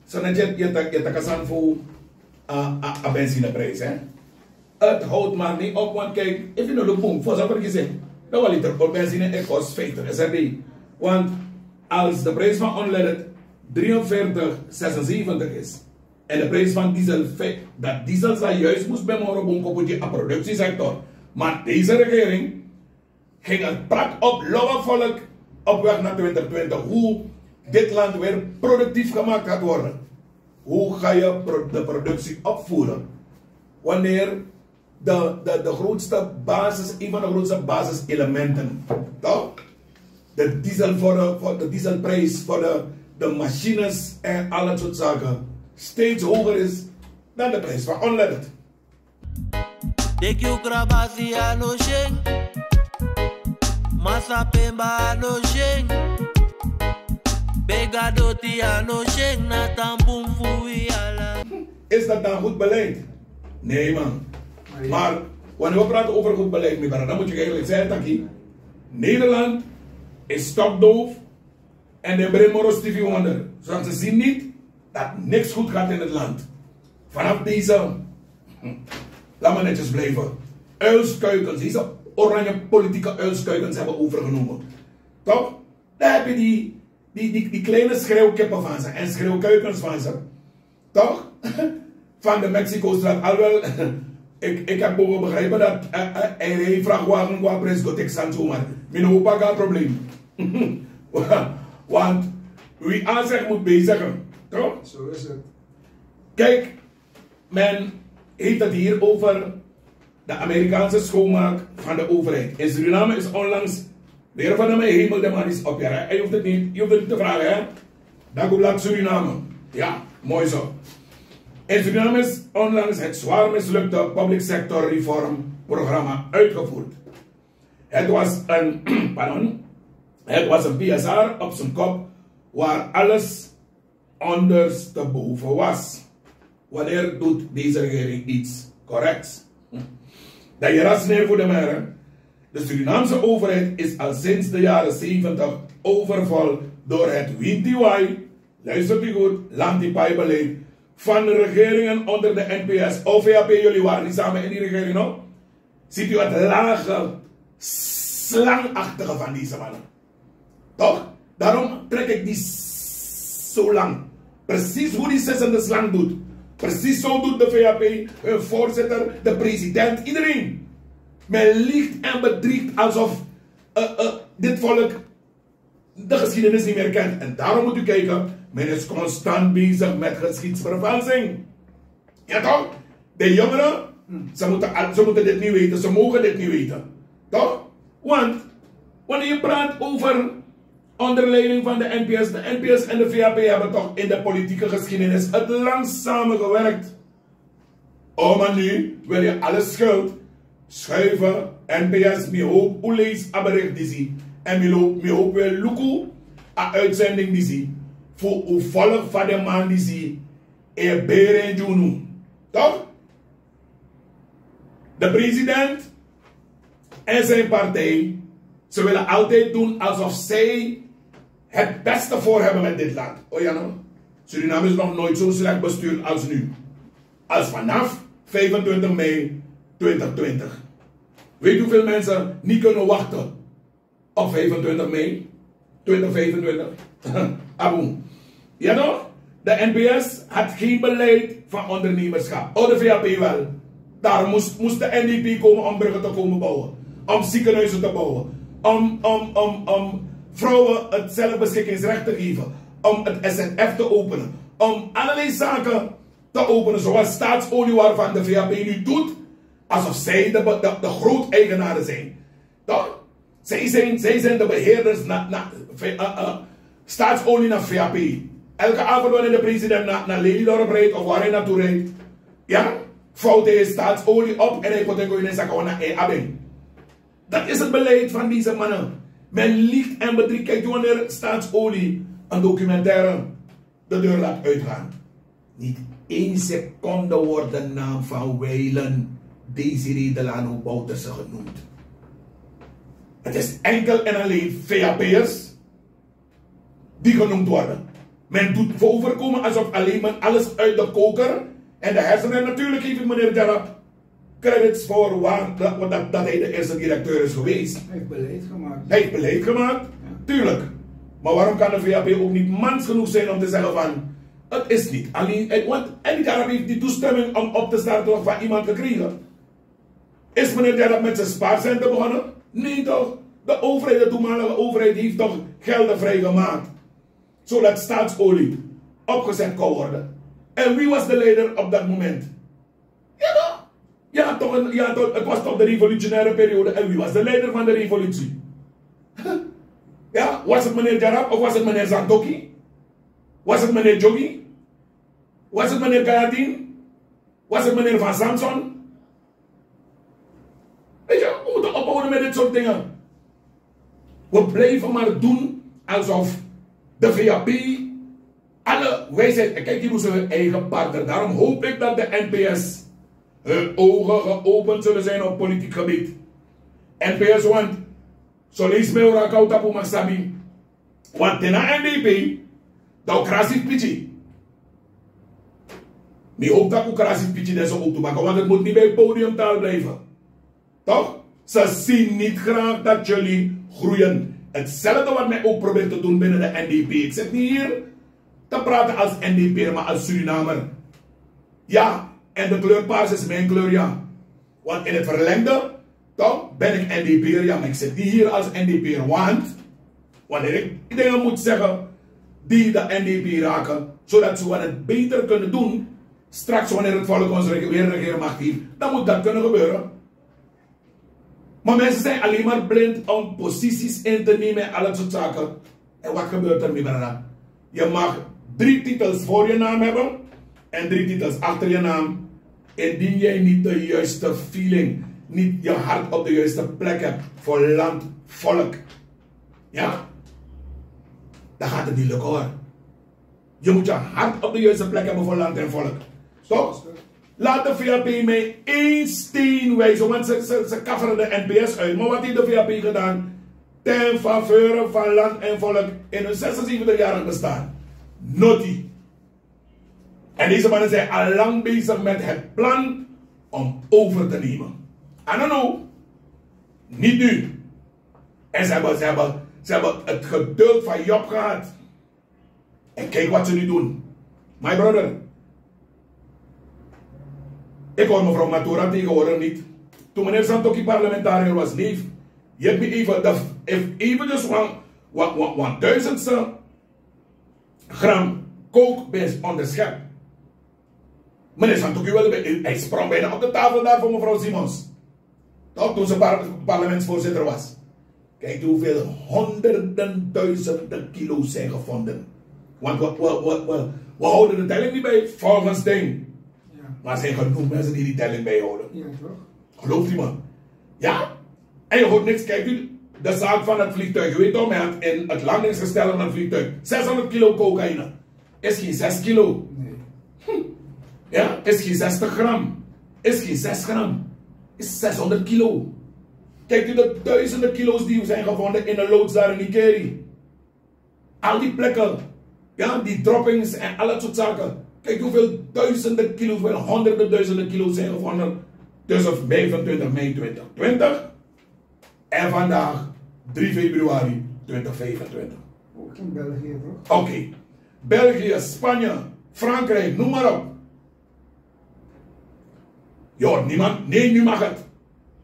so net je, je tak, je tak a sani fu a, a, a benzineprijs, hè. Het houdt maar niet op, want kijk, if you no look boom, voor zover gezegd, dan wel liter voor benzine, het kost vijftig S R D. Want als de prijs van unleaded drieënveertig zesenzeventig is, en de prijs van diesel, dat diesel zou juist moest bij moro boom kopen die a productiesector. Maar deze regering ging het prak op, lowe volk, op weg naar twintig twintig, hoe dit land weer productief gemaakt gaat worden. Hoe ga je pro-, de productie opvoeren? Wanneer de, de, de grootste basis, een van de grootste basiselementen, toch? De diesel voor de, voor de dieselprijs, voor de, de machines en al dat soort zaken steeds hoger is dan de prijs van unleaded. Teki u krabasi a no syen. Masa pemba a no syen. Bega doti a no syen, na tan bun fu wi ala. Is dat dan goed beleid? Nee, man. Maar wanneer we praten over goed beleid, mi brada, dan moet je eigenlijk zeggen taki Nederland is stokdoof. En den brengt moro stifi wonder. Zodat ze zien niet dat niks goed gaat in het land. Vanaf deze, hm, laat me netjes blijven, uilskuikens, deze oranje politieke uilskuikens hebben overgenomen. Toch? Daar heb je die, die, die, die kleine schreeuwkippen van ze en schreeuwkuikens van ze. Toch? Van de Mexico-straat. Alhoewel, ik, ik heb mogen begrijpen dat, eh, eh, hij reed vrachtwagen qua prijs go Texan zomaar. Mijn opa gaat probleem. Want wie aanzegt moet bezigen. Toch? Zo is het. Kijk, men heeft het hier over de Amerikaanse schoonmaak van de overheid. In Suriname is onlangs weer van de hemel de man is op. Ja, je hoeft het niet, je hoeft het niet te vragen, hè? Dagublad Suriname. Ja, mooi zo. In Suriname is onlangs het zwaar mislukte public sector reform programma uitgevoerd. Het was een, pardon, het was een P S R op zijn kop waar alles ondersteboven was. Wanneer doet deze regering iets corrects? Dan je ras neer voor de meren. De Surinaamse overheid is al sinds de jaren zeventig overvol door het wintiwai, luistert u goed, lantipai-beleid van de regering en onder de N P S. O V A P, jullie waren niet samen in die regering, no? Ziet u het lage, slangachtige van deze mannen? Toch? Daarom trek ik die zo lang. Precies hoe die zissende slang doet. Precies zo doet de V A P, hun voorzitter, de president, iedereen. Men liegt en bedriegt alsof eh, eh, dit volk de geschiedenis niet meer kent. En daarom moet u kijken, men is constant bezig met geschiedsvervalsing. Ja toch? De jongeren, ze moeten, al- ze moeten dit niet weten, ze mogen dit niet weten. Toch? Want wanneer je praat over onder leiding van de N P S, de N P S en de V A P hebben toch in de politieke geschiedenis het langst samengewerkt. Oh, maar nu wil je alle schuld schuiven. N P S, mi hoop u lees a bericht disi. En mi lo- mi hoop we luku a uitzending disi. Voor u volg van de man disi. E bere en djunu. Toch? De president en zijn partij, ze willen altijd doen alsof zij het beste voor hebben met dit land. Oh ja, no? Suriname is nog nooit zo slecht bestuurd als nu. Als vanaf vijfentwintig mei tweeduizend twintig. Weet u hoeveel mensen niet kunnen wachten op vijfentwintig mei tweeduizend vijfentwintig? Aboen. Ja toch? De N P S had geen beleid van ondernemerschap. Oh, de V A P wel. Daar moest, moest de N D P komen om bruggen te komen bouwen. Om ziekenhuizen te bouwen. Om, om, om, om vrouwen het zelfbeschikkingsrecht te geven. Om het S Z F te openen. Om allerlei zaken te openen, zoals staatsolie, waarvan de V A P nu doet alsof zij de, be- de, de grooteigenaren zijn. Toch? Zij zijn, zij zijn de beheerders na, na, eh, eh, staatsolie na V A P. Elke avond wanneer de president na, na Lelydorp rijdt of waar hij naartoe rijdt, ja, vouwt hij staatsolie op en hij komt en gooit in Sakawana en Abing. Dat is het beleid van deze mannen. Men liegt en bedriegt. Kijkt u wanneer staatsolie een documentaire de deur laat uitgaan. Niet één seconde wordt de naam van Wijlen Desiree Delano Bouterse genoemd. Het is enkel en alleen V A P'ers die genoemd worden. Men doet voorkomen alsof alleen maar alles uit de koker en de hersenen. En natuurlijk geef ik meneer Jarab credits voor waar dat, dat, dat hij de eerste directeur is geweest. Hij heeft beleid gemaakt. Hij heeft beleid gemaakt, tuurlijk. Maar waarom kan de V A P ook niet mans genoeg zijn om te zeggen van, het is niet alleen, want Eddie Jarab heeft die toestemming om op te starten van iemand gekregen. Is meneer Jarab met zijn spaarcenten begonnen? Nee toch? De overheid, de toenmalige overheid, heeft toch gelden vrijgemaakt, zodat staatsolie opgezet kon worden. En wie was de leider op dat moment? Ja toch? Ja, toch een, ja, toch, het was toch de revolutionaire periode. En wie was de leider van de revolutie? Ja, was het meneer Jarab of was het meneer Santokhi? Was het meneer Jogi? Was het meneer Kayadin? Was het meneer Van Samson? Weet je, we moeten ophouden met dit soort dingen. We blijven maar doen alsof de V A P alle wijsheid. En kijk, die moesten hun eigen partner. Daarom hoop ik dat de N P S hun ogen geopend zullen zijn op politiek gebied. N P S, want zo lees mij ora kouta pu maksabi. Want te na N D P, dan wi krasi fu piki. Mi hoop dat wi krasi fu piki deze ook te maken, want het moet niet bij podiumtaal blijven. Toch? Ze zien niet graag dat jullie groeien. Hetzelfde wat men ook probeert te doen binnen de N D P. Ik zit niet hier te praten als N D P'er, maar als Surinamer. Ja, en de kleur paars is mijn kleur, ja. Want in het verlengde, toch, ben ik N D P'er, ja, maar ik zit niet hier als N D P'er. Want wanneer ik dingen moet zeggen die de N D P raken, zodat ze het beter kunnen doen, straks wanneer het volk ons rege- weer regeermacht heeft, dan moet dat kunnen gebeuren. Maar mensen zijn alleen maar blind om posities in te nemen en al dat soort zaken. En wat gebeurt er, mi brada? Je mag drie titels voor je naam hebben en drie titels achter je naam. Indien jij niet de juiste feeling, niet je hart op de juiste plek hebt voor land, volk, ja, dan gaat het niet lukken, hoor. Je moet je hart op de juiste plek hebben voor land en volk. Toch? Laat de V A P mij één steen wijzen, want ze, ze, ze kafferen de N P S uit. Maar wat heeft de V A P gedaan ten faveur van land en volk in hun zesenzeventig-jarig bestaan? Noti. En deze mannen zijn al lang bezig met het plan om over te nemen. I don't know. Niet nu. En ze hebben, ze hebben, ze hebben het geduld van Job gehad. En kijk wat ze nu doen. My brother. Ik hoor mevrouw Matura tegenwoordig niet. Toen meneer Santokhi parlementariër was, neef, je hebt me even, de, even dus wan, wan, wan, wan duizendste gram coke bij onderschep. Meneer Santokhi wilde bij, hij sprong bijna op de tafel daar voor mevrouw Simons. Toch, toen ze par-, parlementsvoorzitter was. Kijk hoeveel honderden duizenden kilo's zijn gevonden. Want we, we, we, we, we houden de telling niet bij volgens ding. Ja. Maar er zijn genoeg mensen die die telling bijhouden. Ja, toch? Geloof die man. Ja? En je hoort niks. Kijk u, de zaak van het vliegtuig. Je weet toch, men had in het landingsgestel van het vliegtuig zeshonderd kilo cocaïne. Is geen zes kilo. Nee. Hm. Ja, is geen zestig gram. Is geen zes gram. Is zeshonderd kilo. Kijkt u de duizenden kilo's die zijn gevonden in de loods daar in Ikeri. Al die plekken. Ja, die droppings en al dat soort zaken. Kijk hoeveel duizenden kilo's, wel honderden duizenden kilo's zijn gevonden tussen vijfentwintig mei twintig twintig en vandaag, drie februari twintig vijfentwintig. Ook in België, toch? Oké. België, Spanje, Frankrijk, noem maar op. Joh, niemand, nee, nu mag het.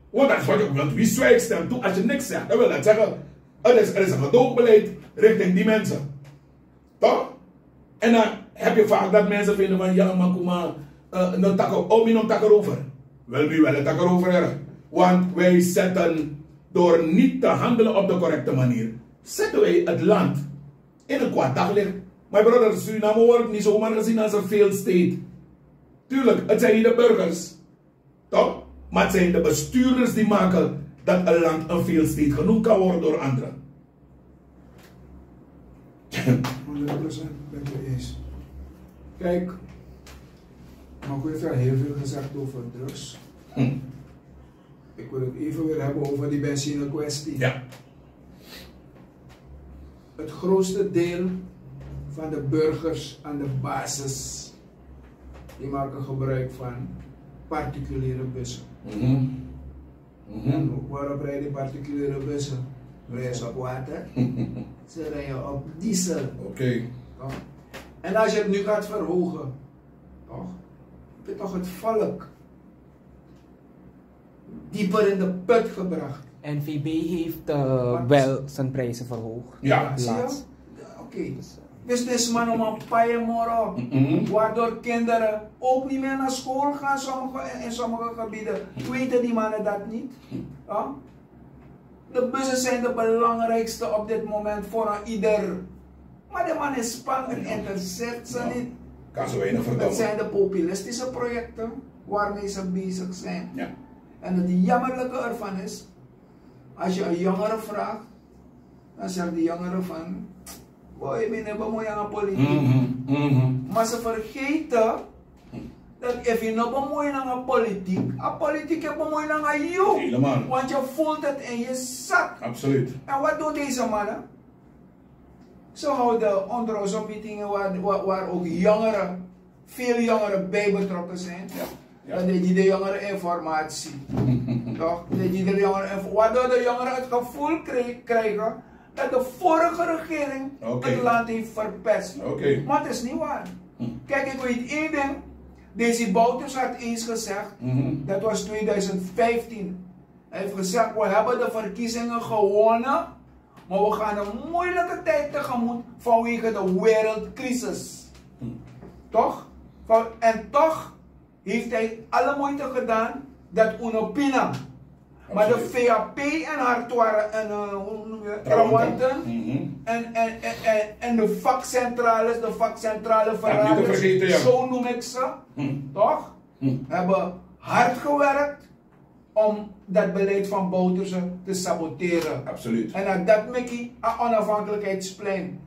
Want dat is wat je, want wie zwijgt stem toe als je niks zegt? Dat wil net zeggen, er is, er is een gedoogbeleid richting die mensen. Toch? En dan heb je vaak dat mensen vinden van, ja, maar kom maar, eh, dan takken, oh, mi no takken over. Wel, nu wel een takken over, hè. Want wij zetten, door niet te handelen op de correcte manier, zetten wij het land in een kwaad daglicht. My brother, Suriname wordt niet zomaar gezien als een failed state. Tuurlijk, het zijn niet de burgers. Toch? Maar het zijn de bestuurders die maken dat een land een failed state genoemd kan worden door anderen. Honderd procent met je eens. Kijk, Marco heeft al heel veel gezegd over drugs. Hm. Ik wil het even weer hebben over die benzine-kwestie. Ja. Het grootste deel van de burgers aan de basis, die maken gebruik van particuliere bussen. Mhm. Mhm. En waarop rijden die particuliere bussen? Rijden ze op water? Ze rijden op diesel. Oké. Toch? En als je het nu gaat verhogen, toch? Heb je toch het volk dieper in de put gebracht. N V B heeft, eh, wel zijn prijzen verhoogd. Ja. Laatst. Ja, oké. Dus, eh, businessman om een paye moro, waardoor kinderen ook niet meer naar school gaan, sommige, in, in sommige gebieden. Weten die mannen dat niet? Ja? De bussen zijn de belangrijkste op dit moment voor een ieder. Maar de man is spang, het interesseert ze niet. Kan zo weinig verdomme. Het zijn de populistische projecten waarmee ze bezig zijn. Ja. En het jammerlijke ervan is, als je een jongere vraagt, dan zegt die jongere van, boy, mi no ben moi nanga politiek. Mhm, mhm. Maar ze vergeten dat if je no ben moi nanga politiek, a politiek e ben moi nanga yu. Helemaal. Want je voelt het in je zak. Absoluut. En wat doen deze mannen? Ze houden onder onze meetingen waar, waar, waar ook jongeren, veel jongeren bij betrokken zijn. Ja, ja. Dan die, die de jongeren informatie. Toch? Die, die de jongeren inf-, waardoor de jongeren het gevoel kri-, krijgen dat de vorige regering, oké, het land heeft verpest. Oké. Maar het is niet waar. Hm. Kijk, ik weet één ding. Desi Bouterse had eens gezegd, mhm, dat was tweeduizend vijftien. Hij heeft gezegd, we hebben de verkiezingen gewonnen, maar we gaan een moeilijke tijd tegemoet vanwege de wereldcrisis. Hm. Toch? Van, en toch heeft hij alle moeite gedaan dat un no pini am. Maar de, absoluut, V A P en haar twara-, en, eh, hoe noem je, trawanten. Trawanten. Mhm. En, en, en, en, en de vakcentrales, de vakcentrale verraders, ja, niet te vergeten, ja, zo noem ik ze, hm, toch? Hm. Hebben hard gewerkt om dat beleid van Bouterse te saboteren. Absoluut. En na dat meki a onafhankelijkheidsplein.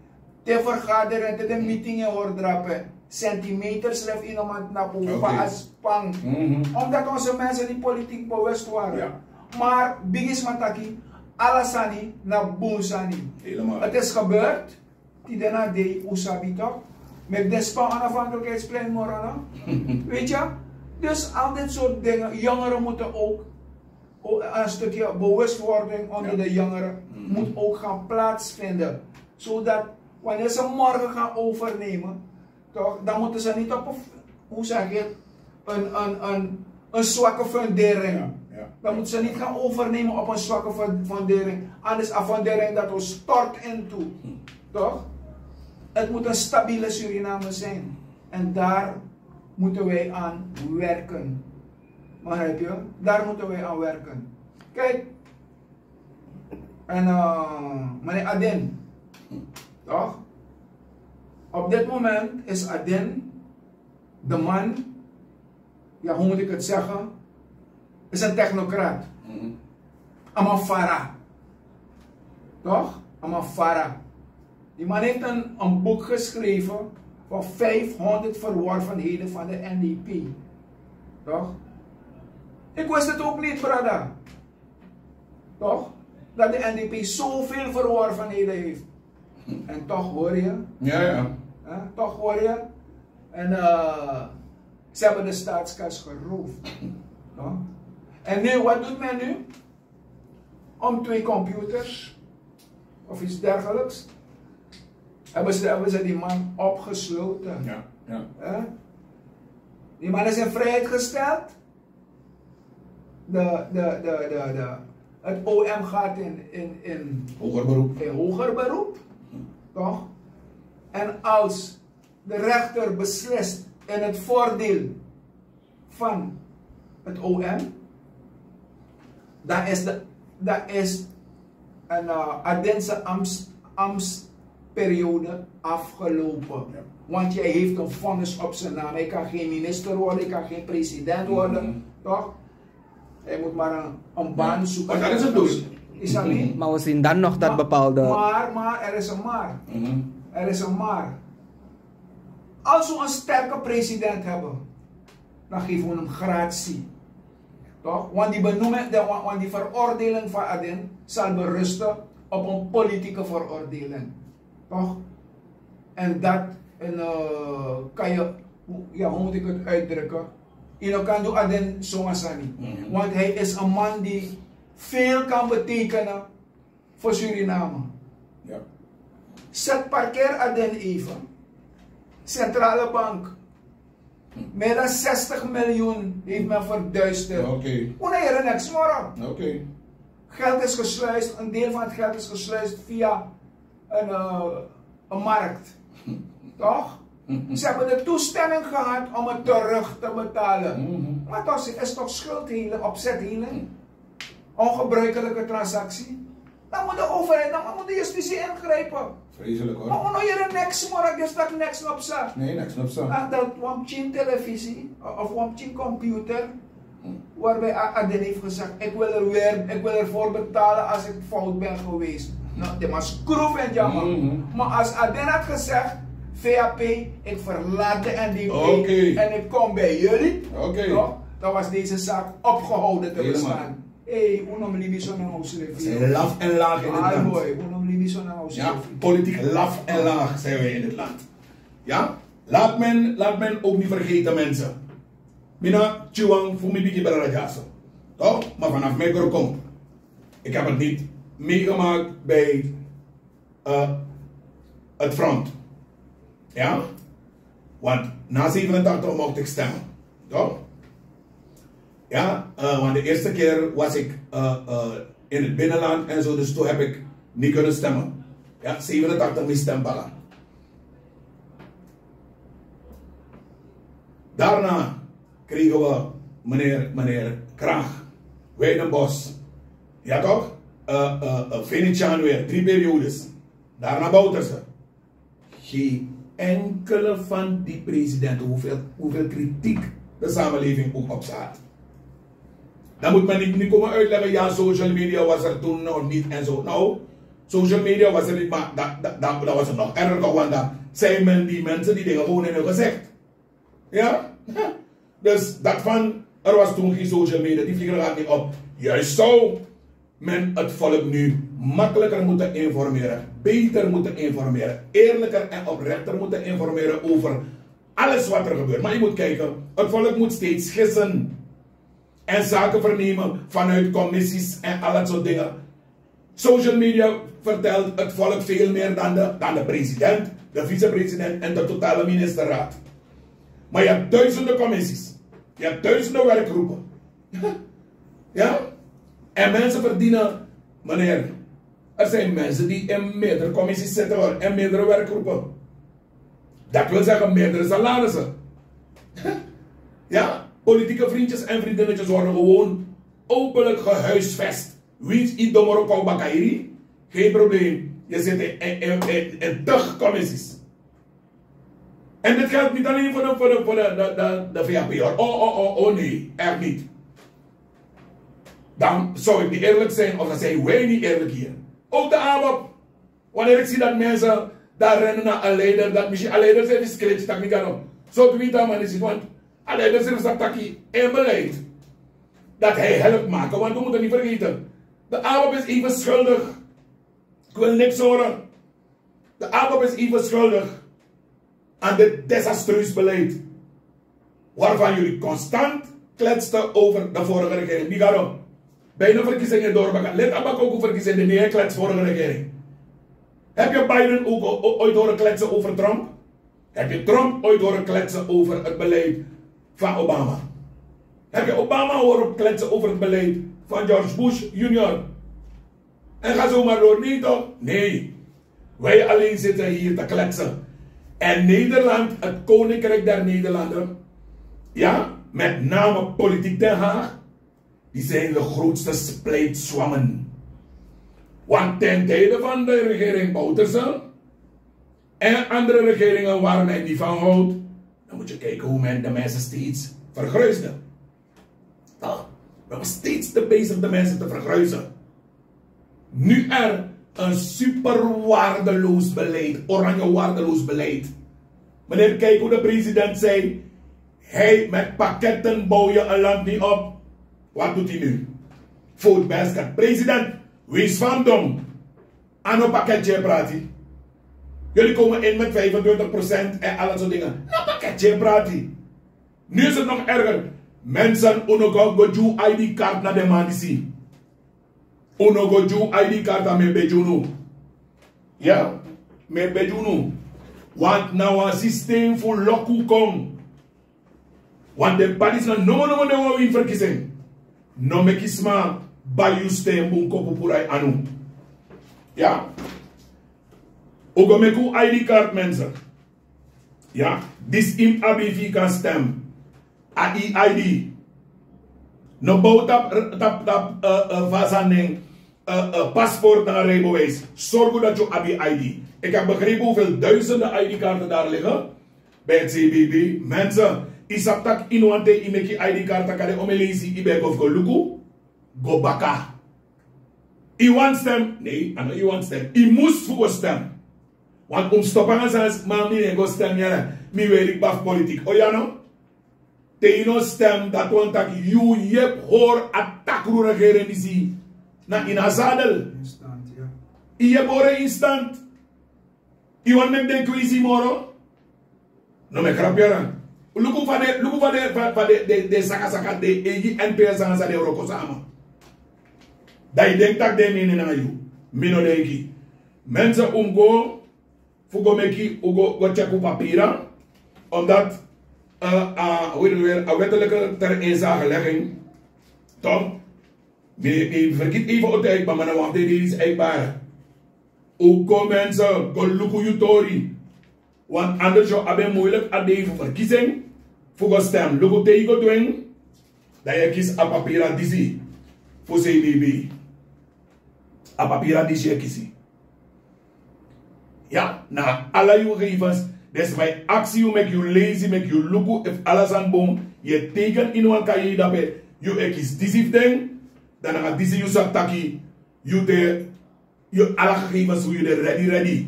Te vergadering, te de meeting e hori drape. Centimeter srefi no man tnapu, oké, fa a span. Mhm. Omdat onze mensen niet politiek bewust waren. Ja. Maar bigisma taki, ala sani na bun sani. Helemaal. Het is gebeurd. Tide na dei un sabi toch. Met de span onafhankelijkheidsplein morana. Weet je? Dus al dit soort dingen. Jongeren moeten ook o- een stukje bewustwording onder de jongeren moet ook gaan plaatsvinden. Zodat wanneer ze morgen gaan overnemen, toch, dan moeten ze niet op een, hoe zeg je het, een, een, een, een zwakke fundering. Dan moeten ze niet gaan overnemen op een zwakke fun- fundering. Anders a fundering dat we stort in toe. Toch? Het moet een stabiele Suriname zijn. En daar moeten wij aan werken. Begrijp je? Daar moeten wij aan werken. Kijk, en uh, meneer Adin, toch? Op dit moment is Adin de man, ja, hoe moet ik het zeggen, is een technocraat. Amafara. Toch? Amafara. Die man heeft een, een boek geschreven van vijfhonderd verworvenheden van de N D P. Toch? Ik wist het ook niet, brada. Toch? Dat de N D P zoveel verworvenheden heeft. En toch hoor je. Ja, ja. Hè? Toch hoor je. En uh, ze hebben de staatskas geroofd. Toch? En nu, wat doet men nu? Om twee computers of iets dergelijks hebben ze, hebben ze die man opgesloten. Ja, ja. Hè? Die man is in vrijheid gesteld. De, de, de, de, de, het O M gaat in, in, in hoger beroep. In hoger beroep, toch? En als de rechter beslist in het voordeel van het O M, dan is, de, dan is een uh, Adense ambts, ambtsperiode afgelopen. Ja. Want jij heeft een vonnis op zijn naam. Hij kan geen minister worden, hij kan geen president worden, toch? Hij moet maar een, een baan zoeken. Maar dat is het doel. Is dat niet? Maar we zien dan nog dat bepaalde. Maar, maar, er is een maar. Er is een maar. Als we een sterke president hebben, dan geven we hem gratie. Toch? Want die benoeming, de, want, want die veroordeling van Adin zal berusten op een politieke veroordeling. Toch? En dat, en, uh, kan je, ja, hoe moet ik het uitdrukken? Je kan doen Adin zomaar sani. Want hij is een man die veel kan betekenen voor Suriname. Ja. Zet parkeer Adin even. Centrale bank. Meer dan zestig miljoen heeft men verduisterd. Oké. Hoe naar je niks, moro? Oké. Geld is gesluist, een deel van het geld is gesluist via een, uh, een markt. Toch? Ze hebben de toestemming gehad om het terug te betalen. Maar toch is toch schuldheling, opzetheling. Ongebruikelijke transactie. Dan moet de overheid, dan moet de justitie ingrijpen. Vreselijk, hoor. Maar ono hier niks, maar ik is dat niks op sa. Nee, niks op sa. Ah, dat wamchin televisie of wamchin computer, waarbij Aden heeft gezegd: ik wil er weer, ik wil ervoor betalen als ik fout ben geweest. Nou, die man schroef en jammer. Maar als Aden had gezegd: V A P, ik verlaat de N D P en ik kom bij jullie, toch? Dan was deze zaak opgehouden te bestaan. Hey, un no mus libi so nanga usrefi. Laf en laag in dit land. Boy, un no mus libi so nanga usrefi. Ja, politiek laf en laag zijn wij in dit land. Ja, laat men, laat men ook niet vergeten, mensen. Mi na Chiwan fu mi bigi brada dyaso. Toch? Maar vanaf Mekrokom. Ik heb het niet meegemaakt bij uh, het front. Ja? Want na zevenentachtig mocht ik stemmen. Toch? Ja, uh, want de eerste keer was ik uh, uh, in het binnenland en zo, dus toen heb ik niet kunnen stemmen. Ja, zevenentachtig mi stem baka. Daarna kregen we meneer, meneer Kraag, Weidenbos. Ja toch? Uh, uh, uh, Venetiaan weer, drie periodes. Daarna Bouterse. Geen enkele van die presidenten, hoeveel, hoeveel kritiek de samenleving ook op ze had. Dan moet men niet, niet komen uitleggen: ja, social media was er toen nog niet en zo. Nou, social media was er niet, maar dat, dat, dat, dat was het nog erger toch, want dat zijn men die mensen die dingen gewoon in hun gezicht. Ja? Dus dat van, er was toen geen social media, die vliegen er niet op. Juist zo. Men het volk nu makkelijker moeten informeren, beter moeten informeren, eerlijker en oprechter moeten informeren over alles wat er gebeurt. Maar je moet kijken, het volk moet steeds gissen en zaken vernemen vanuit commissies en al dat soort dingen. Social media vertelt het volk veel meer dan de, dan de president, de vicepresident en de totale ministerraad. Maar je hebt duizenden commissies. Je hebt duizenden werkgroepen. Ja? En mensen verdienen, meneer, er zijn mensen die in meerdere commissies zitten hoor, en meerdere werkgroepen. Dat wil zeggen meerdere salarissen. Ja? Politieke vriendjes en vriendinnetjes worden gewoon openlijk gehuisvest. Wiens idomoro kau bakairi, geen probleem. Je zit in, in, in, in, in tig commissies. En dit geldt niet alleen voor de, voor de, voor de, de, de, de V H P hoor. Oh, oh, oh, oh nee, echt niet. Dan zou ik niet eerlijk zijn of dan zijn wij niet eerlijk hier. Ook de ABAP. Wanneer ik zie dat mensen daar rennen naar een leider, dat misschien een leider zijn die skreeuwt, dat niet kan. Zo doe je dat maar niet, want een leider zegt dat hij in beleid dat hij helpt maken, want we moeten niet vergeten, de ABAP is even schuldig. Ik wil niks horen. De ABAP is even schuldig aan dit desastreus beleid waarvan jullie constant kletsten over de vorige regering. Bigaro, bijna verkiezingen doorbaka. Let abak ook verkiezingen, de neer klets vorige regering. Heb je Biden ook o- o- ooit horen kletsen over Trump? Heb je Trump ooit horen kletsen over het beleid van Obama? Heb je Obama horen kletsen over het beleid van George Bush junior? En ga zo maar door. Nee toch? Nee. Wij alleen zitten hier te kletsen. En Nederland, het Koninkrijk der Nederlanden, ja, met name politiek Den Haag, die zijn de grootste splijtswammen. Want ten tijde van de regering Bouterse en andere regeringen waar men niet van houdt, dan moet je kijken hoe men de mensen steeds vergruisde. Toch? We hebben steeds te bezig de mensen te vergruizen. Nu er een super waardeloos beleid, oranje waardeloos beleid. Meneer, kijk hoe de president zei: hij met pakketten bouw je een land niet op. Wat doet hij nu? Vote basket. President, wees van dom. A no pakketje e prati. Jullie komen in met vijfentwintig procent en al dat soort dingen. Na pakketje e prati. Nu is het nog erger. Mensen, unu go go gi ID card na den man disi. Unu go gi ID card na mi e begi unu. Ya, mi e begi unu. Want na wan systeem fu loku kon. Want den padi sma nomo nomo den wan win verkiezing. No meki sma bai yu stem bun kopu puru na yu anu. Ya. Un go meki un ID card, mensen. Ya. Disi yu mus abi fu yu kan stem. A ID. No bow tap tap tap, eh, eh, fa a sani nen, eh, eh, paspoort nanga rijbewijs. Sorgu dat yu abi ID. Ik heb begrepen hoeveel duizenden ID-kaarten daar liggen bij het C B B. Mensen, yu sabi tak' yu no wani, te yu meki ID-kaart, a kande omeni leisi yu ben go fu go luku, go baka. Yu wani stem? Nee, a no yu wani stem. Yu mus fu go stem. Want un mus stop nanga sani, ma mi no e go stem, yere, mi weri kba fu politiek. O ya no? Te yu no stem, dati wani taki yu yepi hori a takru regering disi na ini a zadel. Instant, ya. Yu yepi hori en instant. Yu wani meki den kwinsi moro? No meki grap, yere. Luku fa den, luku fa den, fa, fa den, den, den saka saka den eigi N P S nanga san den wroko sama. Dan yu denki tak' den e nene nanga yu. Mi no denki. Mensen, un mus go fu go meki, un go, go check un papira. Omdat, eh, a, hoe heet het weer, a wettelijke ter inzagelegging. Toch? Mi, mi vergiet even o te uitba, ma na wan fu den dei disi uitbare. Un go, mensen, go luku yu tori. Want anders yu o abi en moeilijk a dei fu verkiezing fu go stem. Luku, te yu go du en, dan yu e kisi a papira disi fu C B B. A papira disi yu e kisi. Ya, na ala yu gegevens. Den sma e aksi yu, meki yu leisi, meki yu luku efu ala sani bun. Yu e teken ini wan kaye dape, yu e kisi disi fu den. Dan nanga disi yu sabi taki yu de, yu ala gegevens fu yu de ready, ready.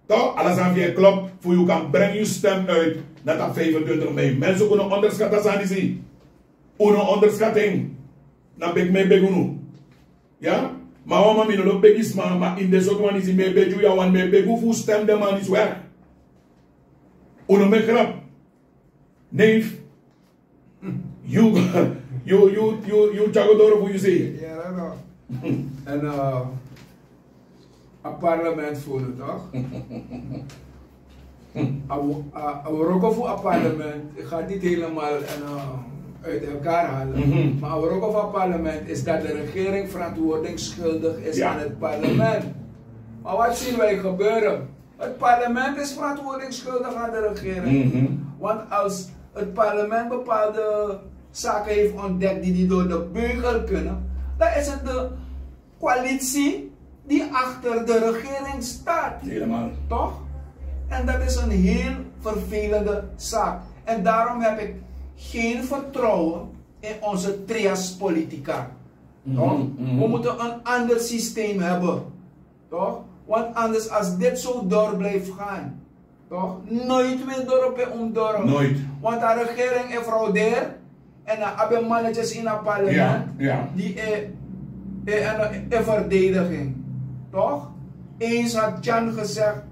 Toch, ala sani fu yu e klop, fu yu kan breng yu stem uit na tapu vijfentwintig mei. Mensen, un no onderschat a sani disi. Un no onderschat en. Na begi mi e begi unu. Ya? Ma wan man mi no lobi begi sma, ma ini den sortu wan disi mi e begi un ya wan, mi e begi un fu un stem den man disi wek. Un no meki grap. Neef. Yu yu yu yu yu tyari go doro fu yu sei. Ya, dat wel. En eh, a parlement fu unu toch? A wo- a- a wroko fu a parlement gaat niet helemaal en eh, uit elkaar halen. Maar a wroko fu a parlement is dat de regering verantwoordingsschuldig is aan het parlement. Maar wat zien wij gebeuren? Het parlement is verantwoordingsschuldig aan de regering. Want als het parlement bepaalde zaken heeft ontdekt die niet door de beugel kunnen, dan is het de coalitie die achter de regering staat. Helemaal. Toch? En dat is een heel vervelende zaak. En daarom heb ik geen vertrouwen in onze trias politica. Toch? We moeten een ander systeem hebben. Toch? Want anders, als dit zo door blijft gaan, toch? Nooit meer door op een omdorp. Nooit. Want de regering heeft fraudeerd en dan hebben mannetjes in het parlement die in, in, in verdediging. Toch? Eens had Jan gezegd,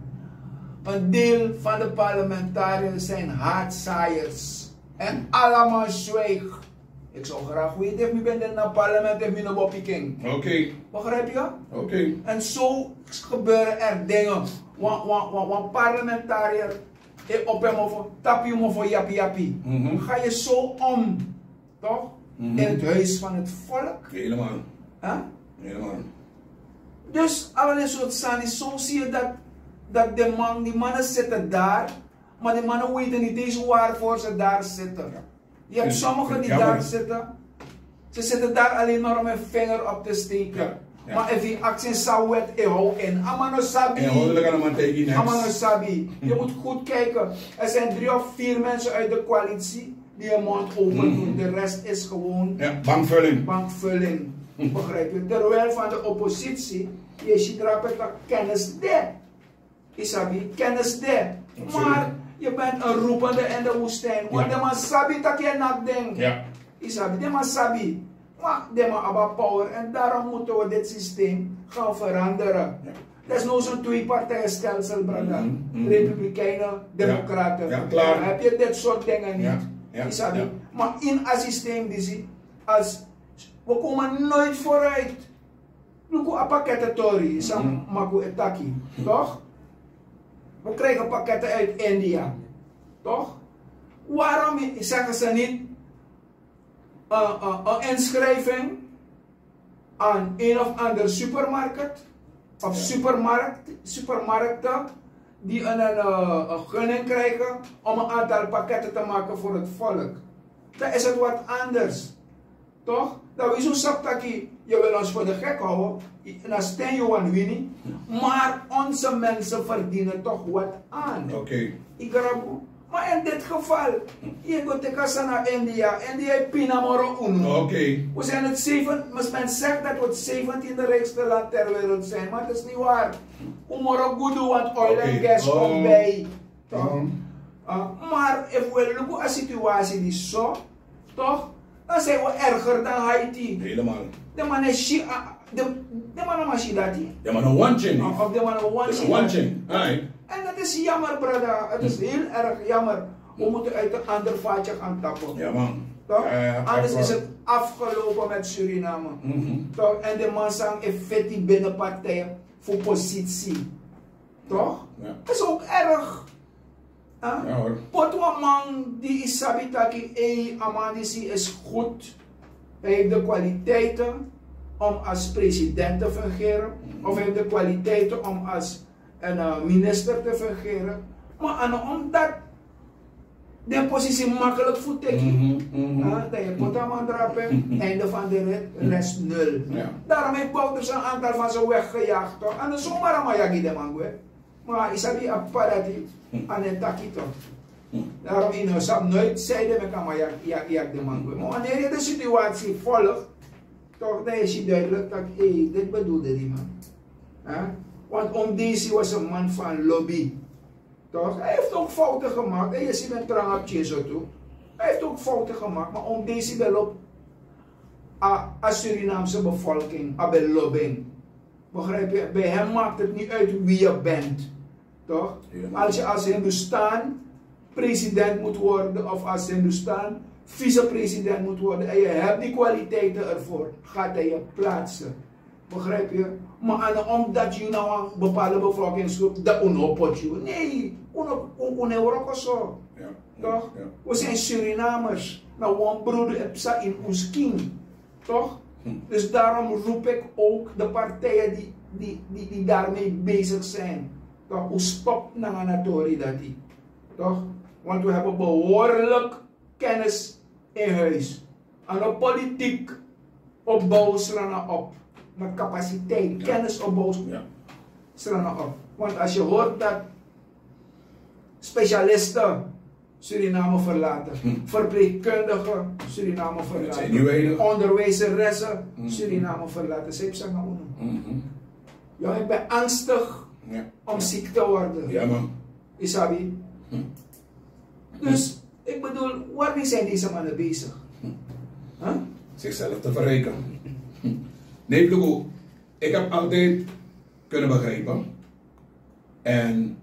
een deel van de parlementariërs zijn haatzaaiers. En allemaal zwijg. Ik zou graag weten of mi ben in het parlement, of mi no bopiking. Oké. Begrijp je? Oké. En zo gebeuren er dingen. Wan, wan, wan, wan parlementariër e opo en mofo, tapu yu mofo yapi yapi. Ga je zo om, toch? In het huis van het volk. Helemaal. Hè? Helemaal. Dus allerlei soort sani, zo zie je dat, dat de man, die mannen zitten daar, maar die mannen weten niet eens waarvoor ze daar zitten. Je hebt sommigen die daar zitten. Ze zitten daar alleen maar om hun vinger op te steken. Maar als je actie zou wet, eh, hou in. Amano sabi. Amano sabi. Je moet goed kijken. Er zijn drie of vier mensen uit de coalitie die hun mond open doen. De rest is gewoon bankvulling. Bankvulling. Begrijp je? Terwijl van de oppositie, je ziet rapper dat kennis de. Isabi, kennis de. Maar je bent een roepende in de woestijn. Want de man sabi dat je nat denkt. Isabi, de man sabi. Maar de man hebben power. En daarom moeten we dit systeem gaan veranderen. Dat is nou zo'n twee-partijenstelsel, brada. Republikeinen, democraten. Dan heb je dit soort dingen niet. Isabi. Maar in een systeem die zie, als we komen nooit vooruit. Luku a pakketten tori, san maku e taki, toch? We krijgen pakketten uit India, toch? Waarom zeggen ze niet een, een, een inschrijving aan een of ander supermarkt of supermarkt, supermarkten die een, een, eh, een gunning krijgen om een aantal pakketten te maken voor het volk? Dan is het wat anders. Toch? Dan we zo sap taki, je wil ons voor de gek houden. Na sten je wan wini. Maar onze mensen verdienen toch wat aan. Oké. Igrabu. Maar in dit geval, je go teka sana India. India e pina moro unu. Oké. We zijn het zeven, men zegt dat we het zeventiende rijkste land ter wereld zijn, maar dat is niet waar. Umoro gudu, want oil en gas komt bij. Toch? Maar efu we luku a situatie die zo, toch? Dan zijn we erger dan Haiti. Helemaal. De man is shi, de, de man is shi dati. De man is one chain. Of de man is one chain. One chain. En dat is jammer, brada. Het is heel erg jammer. We moeten uit een ander vaatje gaan tappen. Ja, man. Toch? Anders is het afgelopen met Suriname. Toch? En de man sang e feti binnenpartij voor positie. Toch? Het is ook erg. Pot wan man die is sabi taki, ei, a man disi is goed. Hij heeft de kwaliteiten om als president te fungeren. Of hij heeft de kwaliteiten om als een eh, minister te fungeren. Maar aan omdat de positie makkelijk voor teki. Dan je pot a man drapen, einde van de rit, rest nul. Daarom heeft Bouterse een aantal van ze weggejaagd, toch? En zomaar a man yagi de man gwe. Maar isabi a papa dati, aan het taki toch. Daarom in Hosam nooit zeiden we kan maar yagi de man gwe. Maar wanneer je de situatie volgt, toch, dan is je duidelijk dat, hé, dit bedoelde die man. Want Om Desi was een man van lobby. Toch? Hij heeft ook fouten gemaakt. En je ziet met Tranga Pchezo toe. Hij heeft ook fouten gemaakt. Maar Om Desi beloopt a, a Surinaamse bevolking, a belobing. Begrijp je? Bij hem maakt het niet uit wie je bent. Toch? Als je als Hindoestaan president moet worden of als Hindoestaan vicepresident moet worden en je hebt die kwaliteiten ervoor, gaat hij je plaatsen. Begrijp je? Maar aan omdat je nou een bepaalde bevolkingsgroep dat uno potje. Nee, uno uno Eurokoso. Toch? We zijn Surinamers. Nou, wan broeder het psa in ons king. Toch? Dus daarom roep ik ook de partijen die, die, die, die daarmee bezig zijn. Toch? Hoe stop nanga na tori dati? Toch? Want we hebben behoorlijk kennis in huis. Aan de politiek opbouw Srana op. Met capaciteit, kennis opbouw Srana op. Want als je hoort dat specialisten Suriname verlaten, verpleegkundigen Suriname verlaten, onderwijzeressen Suriname verlaten. Zij zijn naar uno. Ja, ik ben angstig om ziek te worden. Isabi. Dus ik bedoel, waarmee zijn deze mannen bezig? Huh? Zichzelf te verrijken. Nee, Pluku, ik heb altijd kunnen begrijpen. En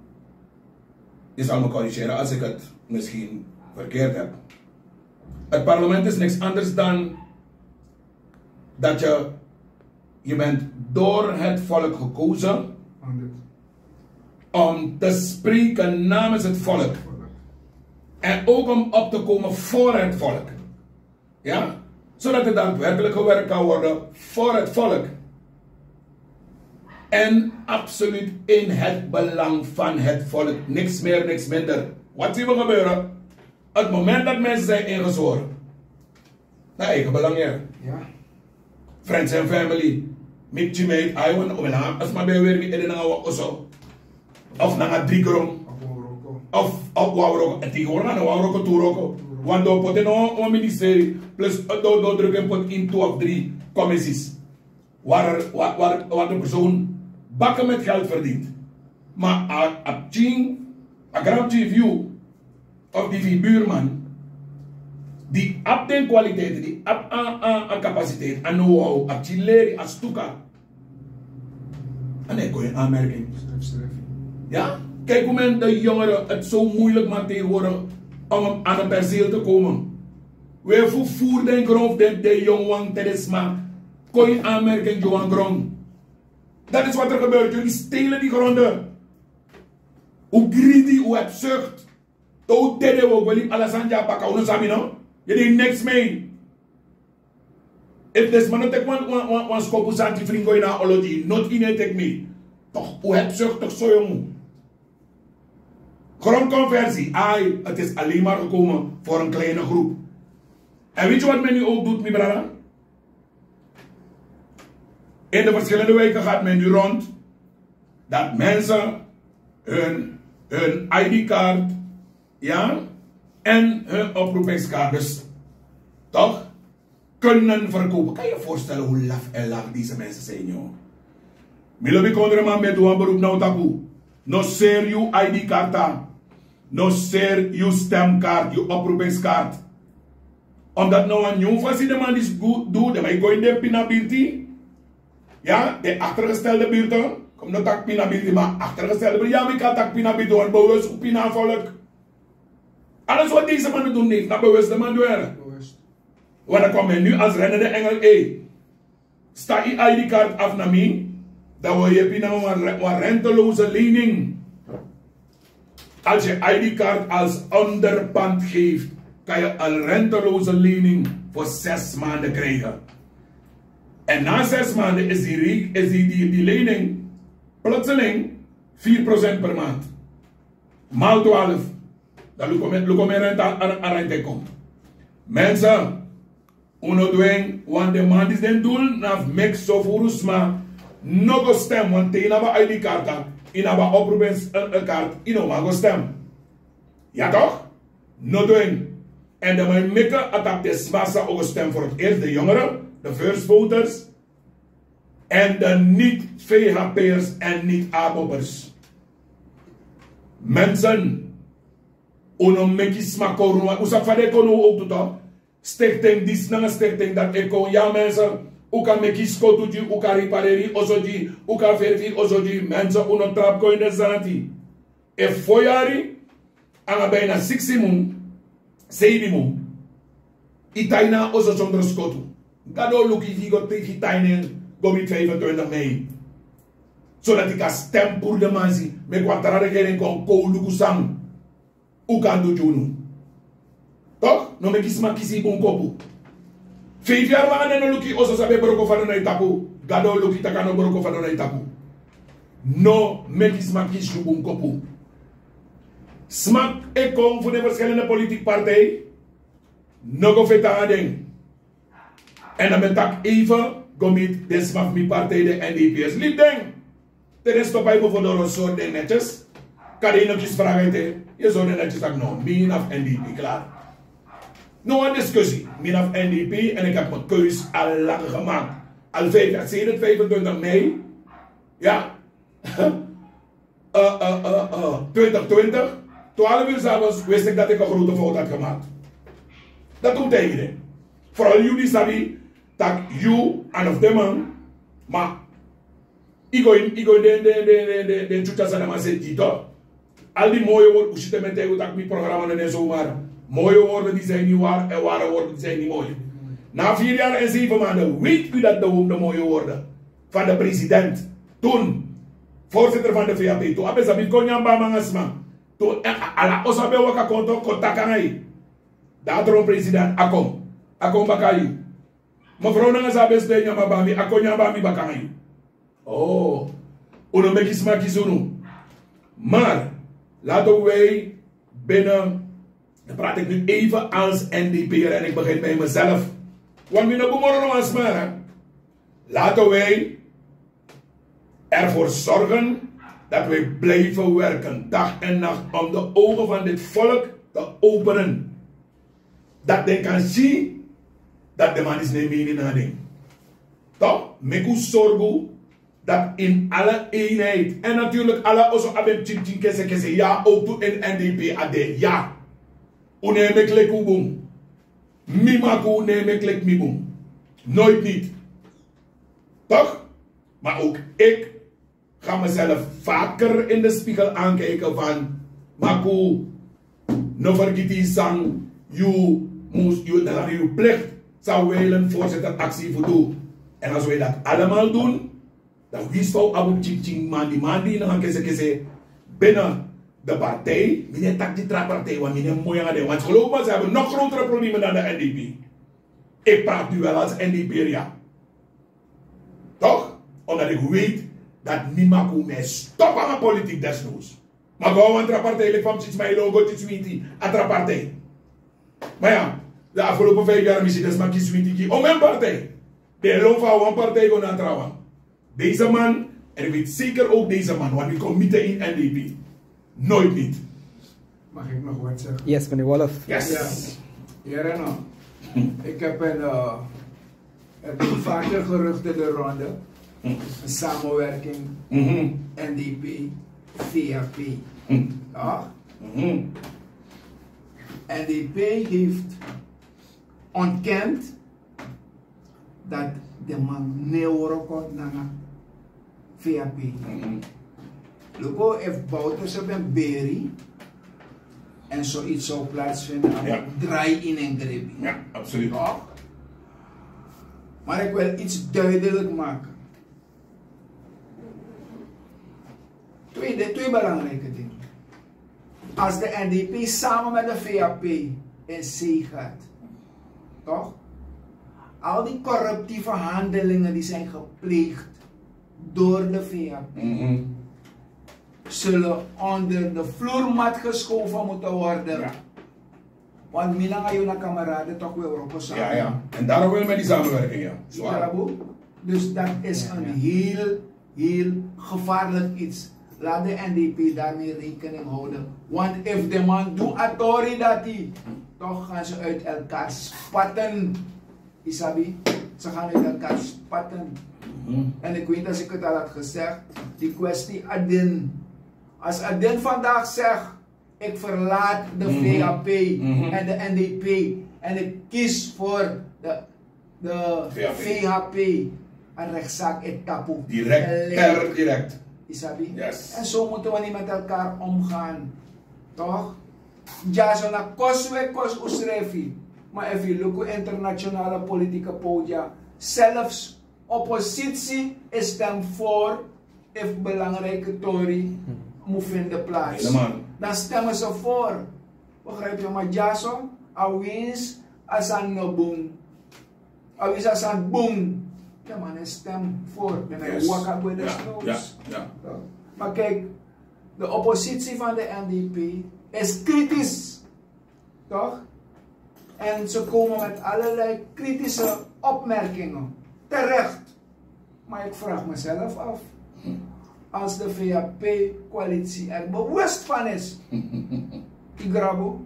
je zal me corrigeren als ik het misschien verkeerd heb. Het parlement is niks anders dan dat je, je bent door het volk gekozen om te spreken namens het volk. En ook om op te komen voor het volk. Ja? Zodat er daadwerkelijk gewerkt kan worden voor het volk. En absoluut in het belang van het volk. Niks meer, niks minder. Wat zien we gebeuren? Het moment dat mensen zijn ingezworen, na eigen belang, ja. Friends and family. Mik jimeit aiwan omen. Asma ben weer mi ede nanga wan oso of nanga dri gron. Of wawroko. En tegenwoordig na wawroko turoko. Want door poten no wan ministeri plus door door druk en pot in two of drie commissies waar waar waar de persoon bakken met geld verdient. Maar a a ching a grand chief you of die figuurman die ab den kwaliteiten die ab a a a capaciteit a know-how a chileri a stuka. En hij kon in aanmerking. Ja, kijk hoe men de jongeren het zo moeilijk maakt tegenwoordig om aan een perceel te komen. We vervoer den grond den de jong wan tedesma kon in aanmerking johan grond. Dat is wat er gebeurt, jullie stelen die gronden. Hoe greedy, hoe hebzucht. Te un tede wi o go libi ala sani di a baka, un no sabi no? Yu de niks mee. Efu den sma no teki wan wan wan skopu santi fringo ini a olo di noti ini e teki mi. Toch un hebzuchtig so yu mu. Grondconversie, ai, het is alleen maar gekomen voor een kleine groep. En weet je wat men nu ook doet, mi brada? In de verschillende wijken gaat men nu rond dat mensen hun hun ID-kaart, ja, en hun oproepingskaart dus toch kunnen verkopen. Kan je je voorstellen hoe laf en laag deze mensen zijn, joh? Milo bikondere man met wan beroep na utaku. No ser yu ID-karta. No ser yu stemkaart, yu oproepingskaart. Omdat no wan nyun fasi de man disi du, de man e go ini den pina birti. Ya, den achtergestelde buurten. Kom no taki pina birti, maar achtergestelde buurten. Ya, mi kan taki pina birti, want bewust un pina volk. Alles wat deze mannen doen, neef, na bewust de man doen. Want dan kom men nu als rennende engel, ei. Sta yu ID-kaart af na mi, dan wil je pina wan renteloze lening. Als je ID-kaart als onderpand geeft, kan je een renteloze lening voor zes maanden krijgen. En na zes maanden is die, is die, die, die lening plotseling vier procent per maand. Maal twaalf. Dan luko me, luko me rente, a, a rente komt. Mensen, Un no du en, want den man disi den dul na fu meki so furu sma no go stem, want te yu no abi ID-karta, yu no abi oproepingskaart, yu no man go stem. Ya toch? No du en. En den man e meki a tapu den sma san o go stem voor het eerst, de jongeren, de first voters, en de niet-VHP'ers en niet-ABOP'ers. Mensen, un no meki sma kon run, un sabi fa den e kon now ook tu toch? Stichting disi nanga stichting dati e kon, ya mensen, Un kan meki skotu gi, un kan ripareri oso gi, un kan ferfi oso gi. Mensen, un no trap go ini den sani dati. Efu fo yari nanga bijna siksi mun, seibi mun, yu tan ini a oso sondro skotu. Gado o luku yu fu yu go teki yu tan ini en go miti vijfentwintig mei, sodati yu kan stem puru den man si meki wan tra regering kon kon luku san un kan du gi unu. Tok, no meki sma kisi yu bun kopu. Feifi yari langa den no luku yu oso san ben broko fadon na yu tapu. Gado o luku yu taki a no broko fadon na yu tapu. No meki sma kisi yu bun kopu. Sma e kon fu den verschillende politiki partij. No go feti nanga den. En dan mi taki even go miti den sma fu mi partij, den N D P'ers. Libi den. Te den stop a yu mofo doro, sori den netjes. Kande yu no kisi vragen ete, yu e sori den netjes taki no, mi na fu N D P, klaar. No wan discussie. Mi na fu N D P en ik heb mijn keus al lang gemaakt. Al vijf jaar, sedert vijfentwintig mei. Ja. Eh, eh, eh, eh, twintig twintig, twaalf uur 's avonds wist ik dat ik een grote fout had gemaakt. Dat doet iedereen. Vooral yu di sabi taki yu, an of den man, ma yu go in, yu go in den, den, den, den, den, den tyutya san den man seti gi yu. Al die mooie woorden, un si te mi e taigi un taki mi programma no de zomaar. Mooie woorden die zijn niet waar en ware woorden die zijn niet mooi. Na vier jaar en zeven maanden weet u dat de, de mooie woorden van de president, toen voorzitter van de V H P, toen a ben sabi kon nyan bami nanga sma. Toen, eh, ala oso a ben waka kon, kon taki nanga yu. Dan a tron president, a kon. A kon baka yu. Mevrouw nanga san a ben sidon e nyan bami, a kon nyan bami baka nanga yu. Oh, un no meki sma kisi unu. Maar laten wij binnen, dan praat ik nu even als N D P'er en ik begin bij mezelf. Want mi no bun moro no wan sma, hè. Laten wij ervoor zorgen dat wij blijven werken, dag en nacht, om de ogen van dit volk te openen. Dat den kan si dat den man disi no e mini nanga den. Toch? Meki un sorgu dat in alle eenheid. En natuurlijk ala oso abi en pikin pikin kese kese. Ya, ook tu in N D P a de. Ya. Un no e meki leki un bun. Mi maku, un no e meki leki mi bun. Nooit niet. Toch? Maar ook ik ga mezelf vaker in de spiegel aankijken van, maku, no fergiti san yu mus, yu, dan yu plicht, san wijlen voorzitter actie fu du. En als wij dat allemaal doen, dan winsi fa un abi pikin pikin man di, man di nanga kese kese binnen de partij, mi no e taki gi tra partij, want mi no e moi nanga den. Want geloof me, ze hebben nog grotere problemen dan de N D P. Ik praat nu wel als N D P'er, ja. Toch? Omdat ik weet dat niemand kon mij stoppen aan politiek desnoods. Maar gewoon een tra partij, ik van Chits Mailo, go Chits Winti, een tra partij. Maar ja, de afgelopen vijf jaar misschien is maar Chits Winti, om mijn partij. De loon van een partij go naar trouwen. Deze man, en ik weet zeker ook deze man, want we komen niet in N D P. Nooit niet. Mag ik nog wat zeggen? Yes, meneer Wolf. Yes. Ja. Hier en nou. Ik heb een, eh, er doen vaker geruchten de ronde. Een samenwerking N D P, V H P. Ja? N D P heeft ontkend dat de man no e wroko nanga V H P. Luku, efu Bouterse ben beri en zoiets zou plaatsvinden, dan moet draai in en gribi. Ja, absoluut. Toch? Maar ik wil iets duidelijk maken. Twee, de twee belangrijke dingen. Als de N D P samen met de V H P in zee gaat, toch? Al die corruptieve handelingen die zijn gepleegd door de V H P zullen onder de vloermat geschoven moeten worden. Ja. Want mi nanga yu na kameraden, toch, we wroko samen. Ja, ja. En daarom wil men die samenwerking, ja. Zwaar. Dus dat is een heel, heel gevaarlijk iets. Laat de N D P daarmee rekening houden. Want if de man do a tori dati, toch gaan ze uit elkaar spatten. Isabi, ze gaan uit elkaar spatten. En ik weet, als ik het al had gezegd, die kwestie Adin. Als Adin vandaag zegt: ik verlaat de V H P en de N D P en ik kies voor de De V H P, a rechtszaak e tapu. Direct, per direct. Isabi? Yes. En zo moeten we niet met elkaar omgaan. Toch? Dyaso na kosi we kosi usrefi. Maar if you look internationale politieke podia, zelfs oppositie is stem voor if belangrijke tori moet vinden plaats. Helemaal. Dan stemmen ze voor. Begrijp je? Maar dyaso, a winst, a san no boom. A winst, a san boom. Ja, man, hij stem voor. Dan hij waka bij de snoes. Maar kijk, de oppositie van de N D P is kritisch. Toch? En ze komen met allerlei kritische opmerkingen. Terecht. Maar ik vraag mezelf af, als de V H P-coalitie er bewust van is, Igrabo,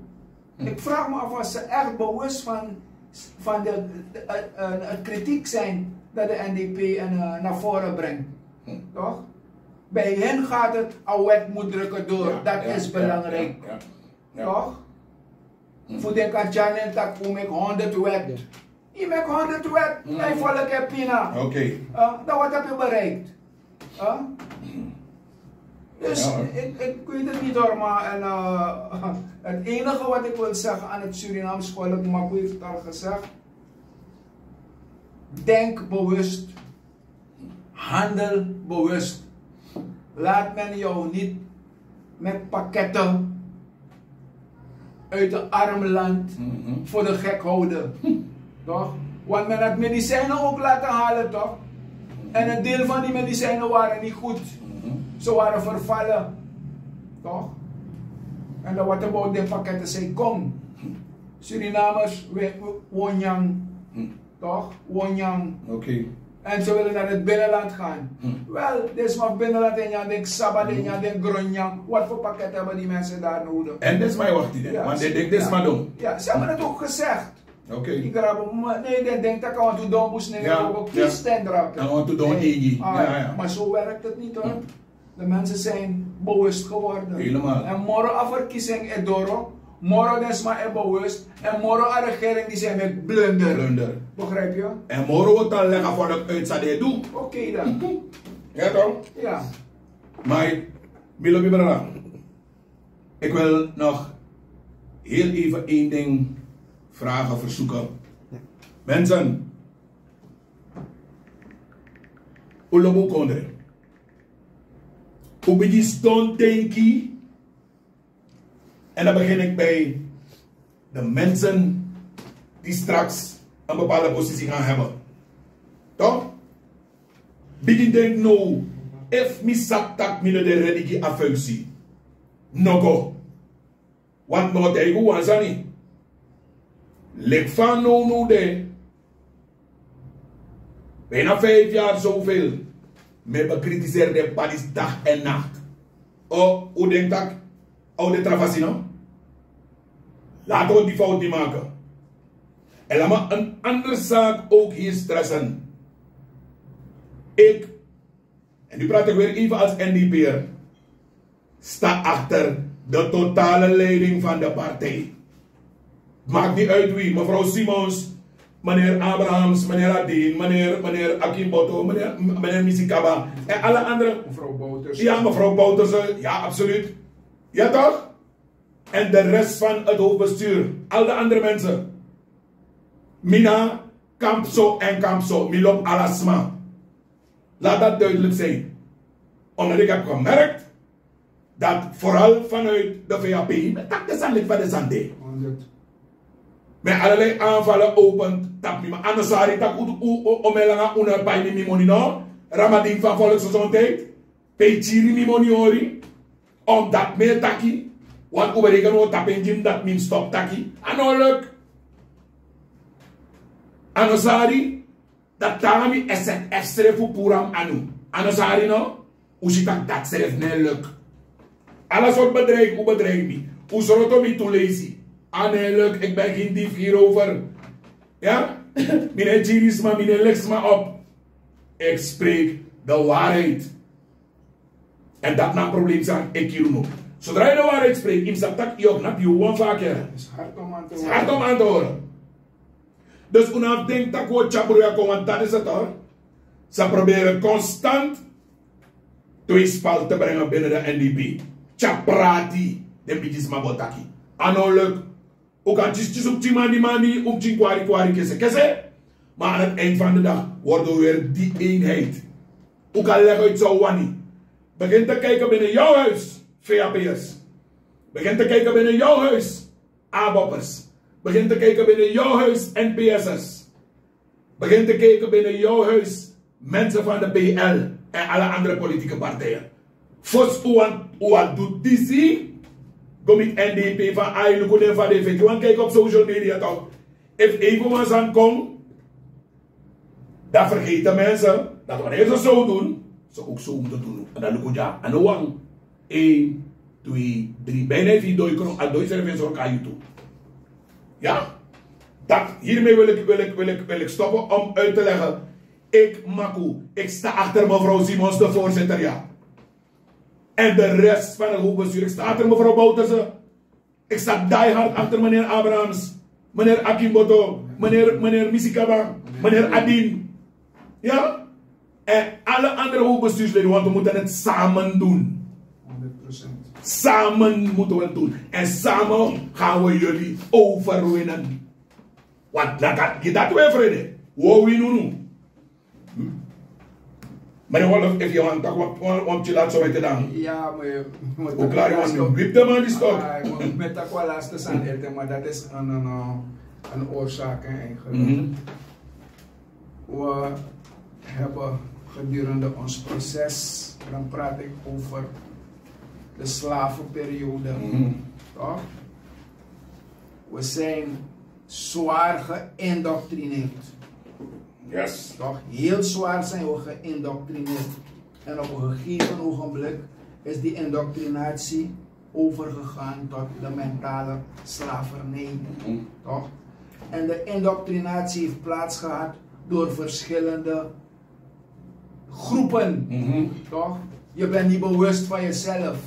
ik vraag me af of ze echt bewust van, van de, de, eh, eh, het kritiek zijn dat de N D P en, eh, naar voren brengt. Toch? Bij hen gaat het, a wet moet drukken door. Dat is belangrijk. Toch? Fu den kan tyari en taki un meki honderd wet. Yu meki honderd wet, dan yu volk e pina. Dan wat heb je bereikt? Dus ik, ik weet het niet hoor, maar en, eh, het enige wat ik wil zeggen aan het Surinaams volk, Maku heeft het al gezegd. Denk bewust. Handel bewust. Laat men jou niet met pakketten uit een arm land voor de gek houden. Toch? Want men had medicijnen ook laten halen, toch? En een deel van die medicijnen waren niet goed. Ze waren vervallen. Toch? En dan wat about de pakketten? Zij kom. Surinamers, we, we, we nyang. Toch? Wonyan. Oké. En ze willen naar het binnenland gaan. Wel, dit is maar binnenland en Jan denk Saba, en Jan denk Gronjan. Wat voor pakket hebben die mensen daar nodig? En dit is maar wacht hier. Want dit is maar dom. Ja, ze hebben het ook gezegd. Oké. Ik raad hem, nee, ik denk dat kan want to dom bus nemen, kies ten drape. En want to dom igi. Maar zo werkt het niet hoor. De mensen zijn bewust geworden. Helemaal. En moro a verkiezing e doro, moro den sma e bewust, en moro a regering die zijn met blunder. Blunder. Begrijp je? En moro wordt dan leggen voor het uit san den e du. Oké dan. Ja toch? Ja. Maar, Milo Bibrala, ik wil nog heel even één ding vragen, verzoeken. Mensen, un lobi un kondre. Un bigin sidon denki. En dan begin ik bij de mensen die straks een bepaalde positie gaan hebben. Toch? Bigin denki now, efu mi sabi tak' mi no de ready gi a functie. No go. Want mi o taigi un wan sani. Leki fa a nownow de, bijna vijf jaar zoveel, mi e bekritiseer den padi dag en nacht. O, un denki tak' a o de tra fasi no? Laten we die fout niet maken. En laat me een andere zaak ook hier stressen. Ik, en nu praat ik weer even als N D P'er, sta achter de totale leiding van de partij. Maakt niet uit wie, mevrouw Simons, meneer Abrahams, meneer Adin, meneer, meneer Akimboto, meneer, meneer Misikaba en alle andere. Mevrouw Bouterse. Ja, mevrouw Bouterse, ja, absoluut. Ja, toch? En de rest van het hoofdbestuur, al de andere mensen. Mi na kamp so en kamp so, mi lobi ala sma. Laat dat duidelijk zijn. Omdat ik heb gemerkt dat vooral vanuit de V H P, mi taki den sani leki fa den sani de. Mi e allerlei aanvallen opent, taki mi, ma a no sari tak' un, un, un, un e langa, un no e pai mi mi moni no. Ramadin van volksgezondheid, pe yu kiri mi moni hori. Omdat mi e taki, want un bereken un o tapu en gi mi, dati mi mus stop taki. A no leki. A no sari, dati taanga mi S Z F srefi fu puru a mi anu. A no sari no, un si tak' dati srefi no e leki. Ala sortu bedreigi un bedreigi mi. Un sroto mi tu leisi. A no e leki, ik ben geen dief hierover. Ja? Mi no e kiri sma, mi no e leki sma op. Ik spreek de waarheid. En dati na a probleem san e kiri unu. Zodra yu de waarheid spreek, yu mus sabi tak' yu o knapu yu wan vaker. Het is hard om aan te horen. Dus un no abi denki tak' un o tyari bruya kon, want dat is het, hoor. Ze proberen constant tweespalt te brengen binnen de N D P. Tyari prati, den bigisma bo taki. A no luk. Un kan tyisi tyisi un pikin mandi mandi, un pikin kwari kwari, kese kese. Maar aan het eind van de dag worden we weer die eenheid. Un kan leggen uit zo wani. Begin te kijken binnen jouw huis, V H P'ers. Begin te kijken binnen jouw huis, ABOP'ers. Begin te kijken binnen jouw huis, N P'ers. Begin te kijken binnen jouw huis, mensen van de P L en alle andere politieke partijen. Fosi un wani, un wani du disi, go miti N D P van: ai, luku den fa den feti. Un wani kijken op social media toch. Efu even wan sani kon, dan vergeten mensen dat wanneer ze zo doen, ze ook zo moeten doen. En dan luku dya, a no wan. Een, twee, drie. Bijna efu yu doi kron, a doi srefi e sorgu na yu tu. Ja? Dat, hiermee wil ik, wil ik, wil ik, wil ik stoppen om uit te leggen. Ik, Maku, ik sta achter mevrouw Simons, de voorzitter, ja. En de rest van het hoofdbestuur, ik sta achter mevrouw Bouterse. Ik sta die hard achter meneer Abrahams, meneer Akimboto, meneer, meneer Misikaba, meneer Adin. Ja? En alle andere hoofdbestuursleden, want we moeten het samen doen. Honderd procent. Samen moeten we het doen. En samen gaan we jullie overwinnen. Want dat, dat we vrede. We winnen nu. Meneer Wolf, efu yu wani taki wan, wan, wan pikin lati so, wete dan. Ya, maar yu, yu mus... O klari, wan wip den man disi tok. Ah, yu mus taki wan laatste sani ete, maar dat is een, een, eh, een oorzaak, hè, eigenlijk. Mhm. We hebben gedurende ons proces, dan praat ik over de slavenperiode, mhm, toch? We zijn zwaar geïndoctrineerd. Yes. Toch? Heel zwaar zijn we geïndoctrineerd. En op een gegeven ogenblik is die indoctrinatie overgegaan tot de mentale slavernij. Mhm. Toch? En de indoctrinatie heeft plaatsgehad door verschillende groepen. Mhm. Toch? Je bent niet bewust van jezelf.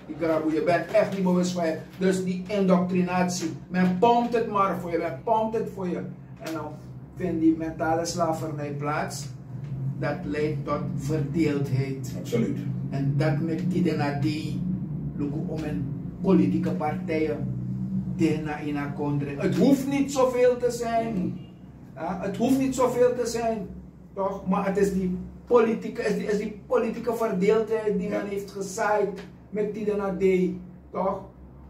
Ik raad u, je bent echt niet bewust van je. Dus die indoctrinatie. Men pompt het maar voor je, men pompt het voor je. En dan vindt die mentale slavernij plaats. Dat leidt tot verdeeldheid. Absoluut. En dat maakt die den a dei, luku, om in politieke partijen, den a ini a kondre. Het hoeft niet zoveel te zijn. Mhm. Ja, het hoeft niet zoveel te zijn. Toch? Maar het is die politieke, is die, is die politieke verdeeldheid die, ja, men heeft gezaaid met die den a dei. Toch?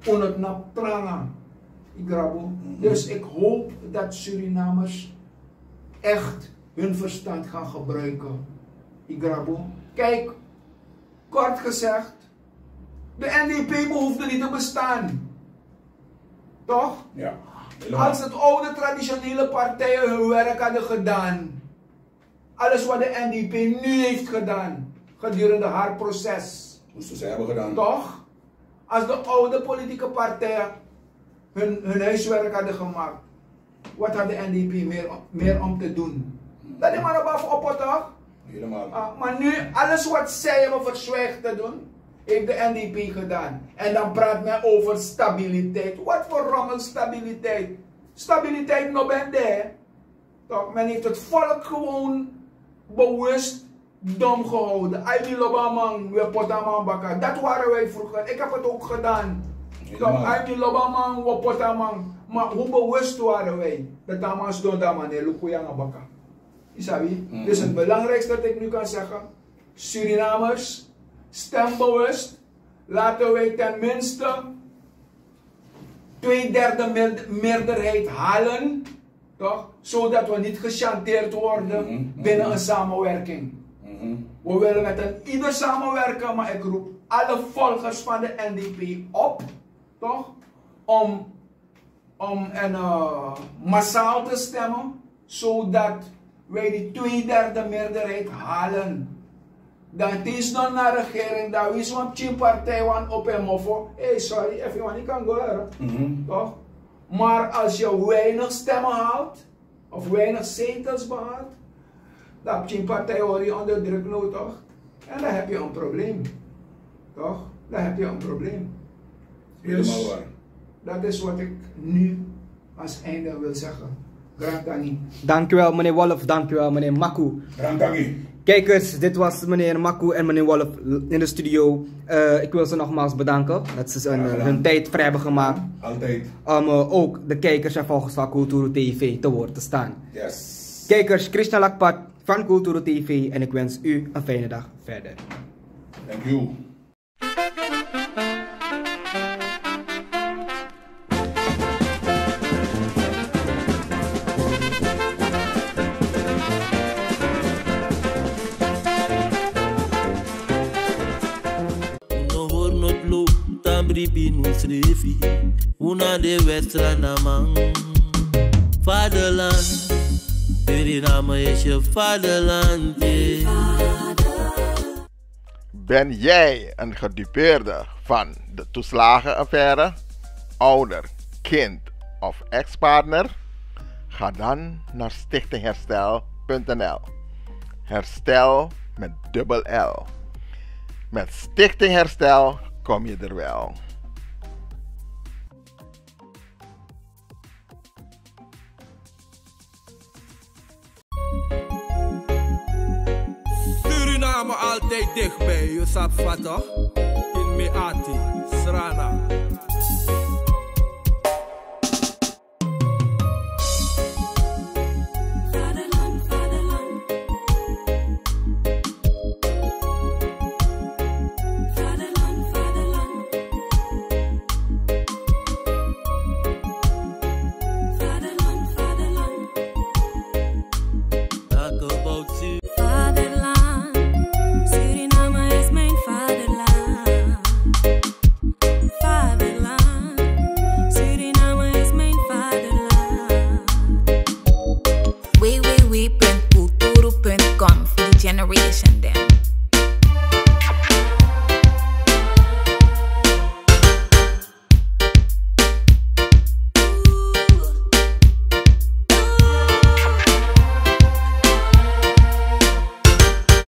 Onder na pranga. Ik raad u. Mhm. Dus ik hoop dat Surinamers echt hun verstand gaan gebruiken. Ik raad u. Kijk, kort gezegd, de N D P behoefde niet te bestaan. Toch? Ja, helemaal. Als het oude traditionele partijen hun werk hadden gedaan, alles wat de N D P nu heeft gedaan gedurende haar proces. Moesten zij hebben gedaan. Toch? Als de oude politieke partijen hun, hun huiswerk hadden gemaakt, wat had de N D P meer, meer om te doen? Dat is maar een baf op, toch? Helemaal. Ah, maar nu, alles wat zij hebben verzwijgd te doen, heeft de N D P gedaan. En dan praat men over stabiliteit. Wat voor rommel stabiliteit? Stabiliteit no ben de. Toch, men heeft het volk gewoon bewust dom gehouden. Ai, mi lobi a man, we poti a man baka. Dat waren wij vroeger. Ik heb het ook gedaan. Toch, helemaal. Ai, mi lobi a man, we poti a man. Maar hoe bewust waren wij? Dat a man sidon, dat a man e luku yu nanga baka. Yu sabi? Mhm. Dus het belangrijkste dat ik nu kan zeggen, Surinamers, stem bewust. Laten wij tenminste twee derde meerderheid halen, toch? Zodat we niet gechanteerd worden, mhm, mhm, binnen een samenwerking. Mhm. We willen met een ieder samenwerken, maar ik roep alle volgers van de N D P op, toch? Om, om en, eh, massaal te stemmen, zodat wij die twee derde meerderheid halen. Dan tijds nog na regering, dan wins wan pikin partij wan op en mofo. Hey, sorry, efu yu wani kan go, hè. Mhm. Toch? Maar als je weinig stemmen haalt, of weinig zetels behaalt, dan pikin partij hori yu onder druk, no, toch? En dan heb je een probleem. Toch? Dan heb je een probleem. Dus, helemaal waar. Dat is wat ik nu als einde wil zeggen. Dank u wel, meneer Wolf. Dank u wel, meneer Maku. Kijkers, dit was meneer Maku en meneer Wolf in de studio. Eh, ik wil ze nogmaals bedanken dat ze een, eh, hun tijd vrij hebben gemaakt. Altijd. Om, eh, ook de kijkers en volgers van Kulturu T V te woord te staan. Yes. Kijkers, Krishna Lakpat van Kulturu T V en ik wens u een fijne dag verder. Thank you. No hori no tlu, tan bribi no srefi. Un na de West-Sranaman. Vaderland, Suriname is je vaderland, yeah. Ben jij een gedupeerde van de toeslagenaffaire, ouder, kind of ex-partner? Ga dan naar stichting herstel punt n l. Herstel met dubbel L. Met Stichting Herstel kom je er wel. Suriname altijd dichtbij, je sabi toch? In Meati, Srana. Vaderland, Suriname is mijn vaderland. Vaderland, Suriname is mijn vaderland. W W W punt kulturu punt com voor de generation.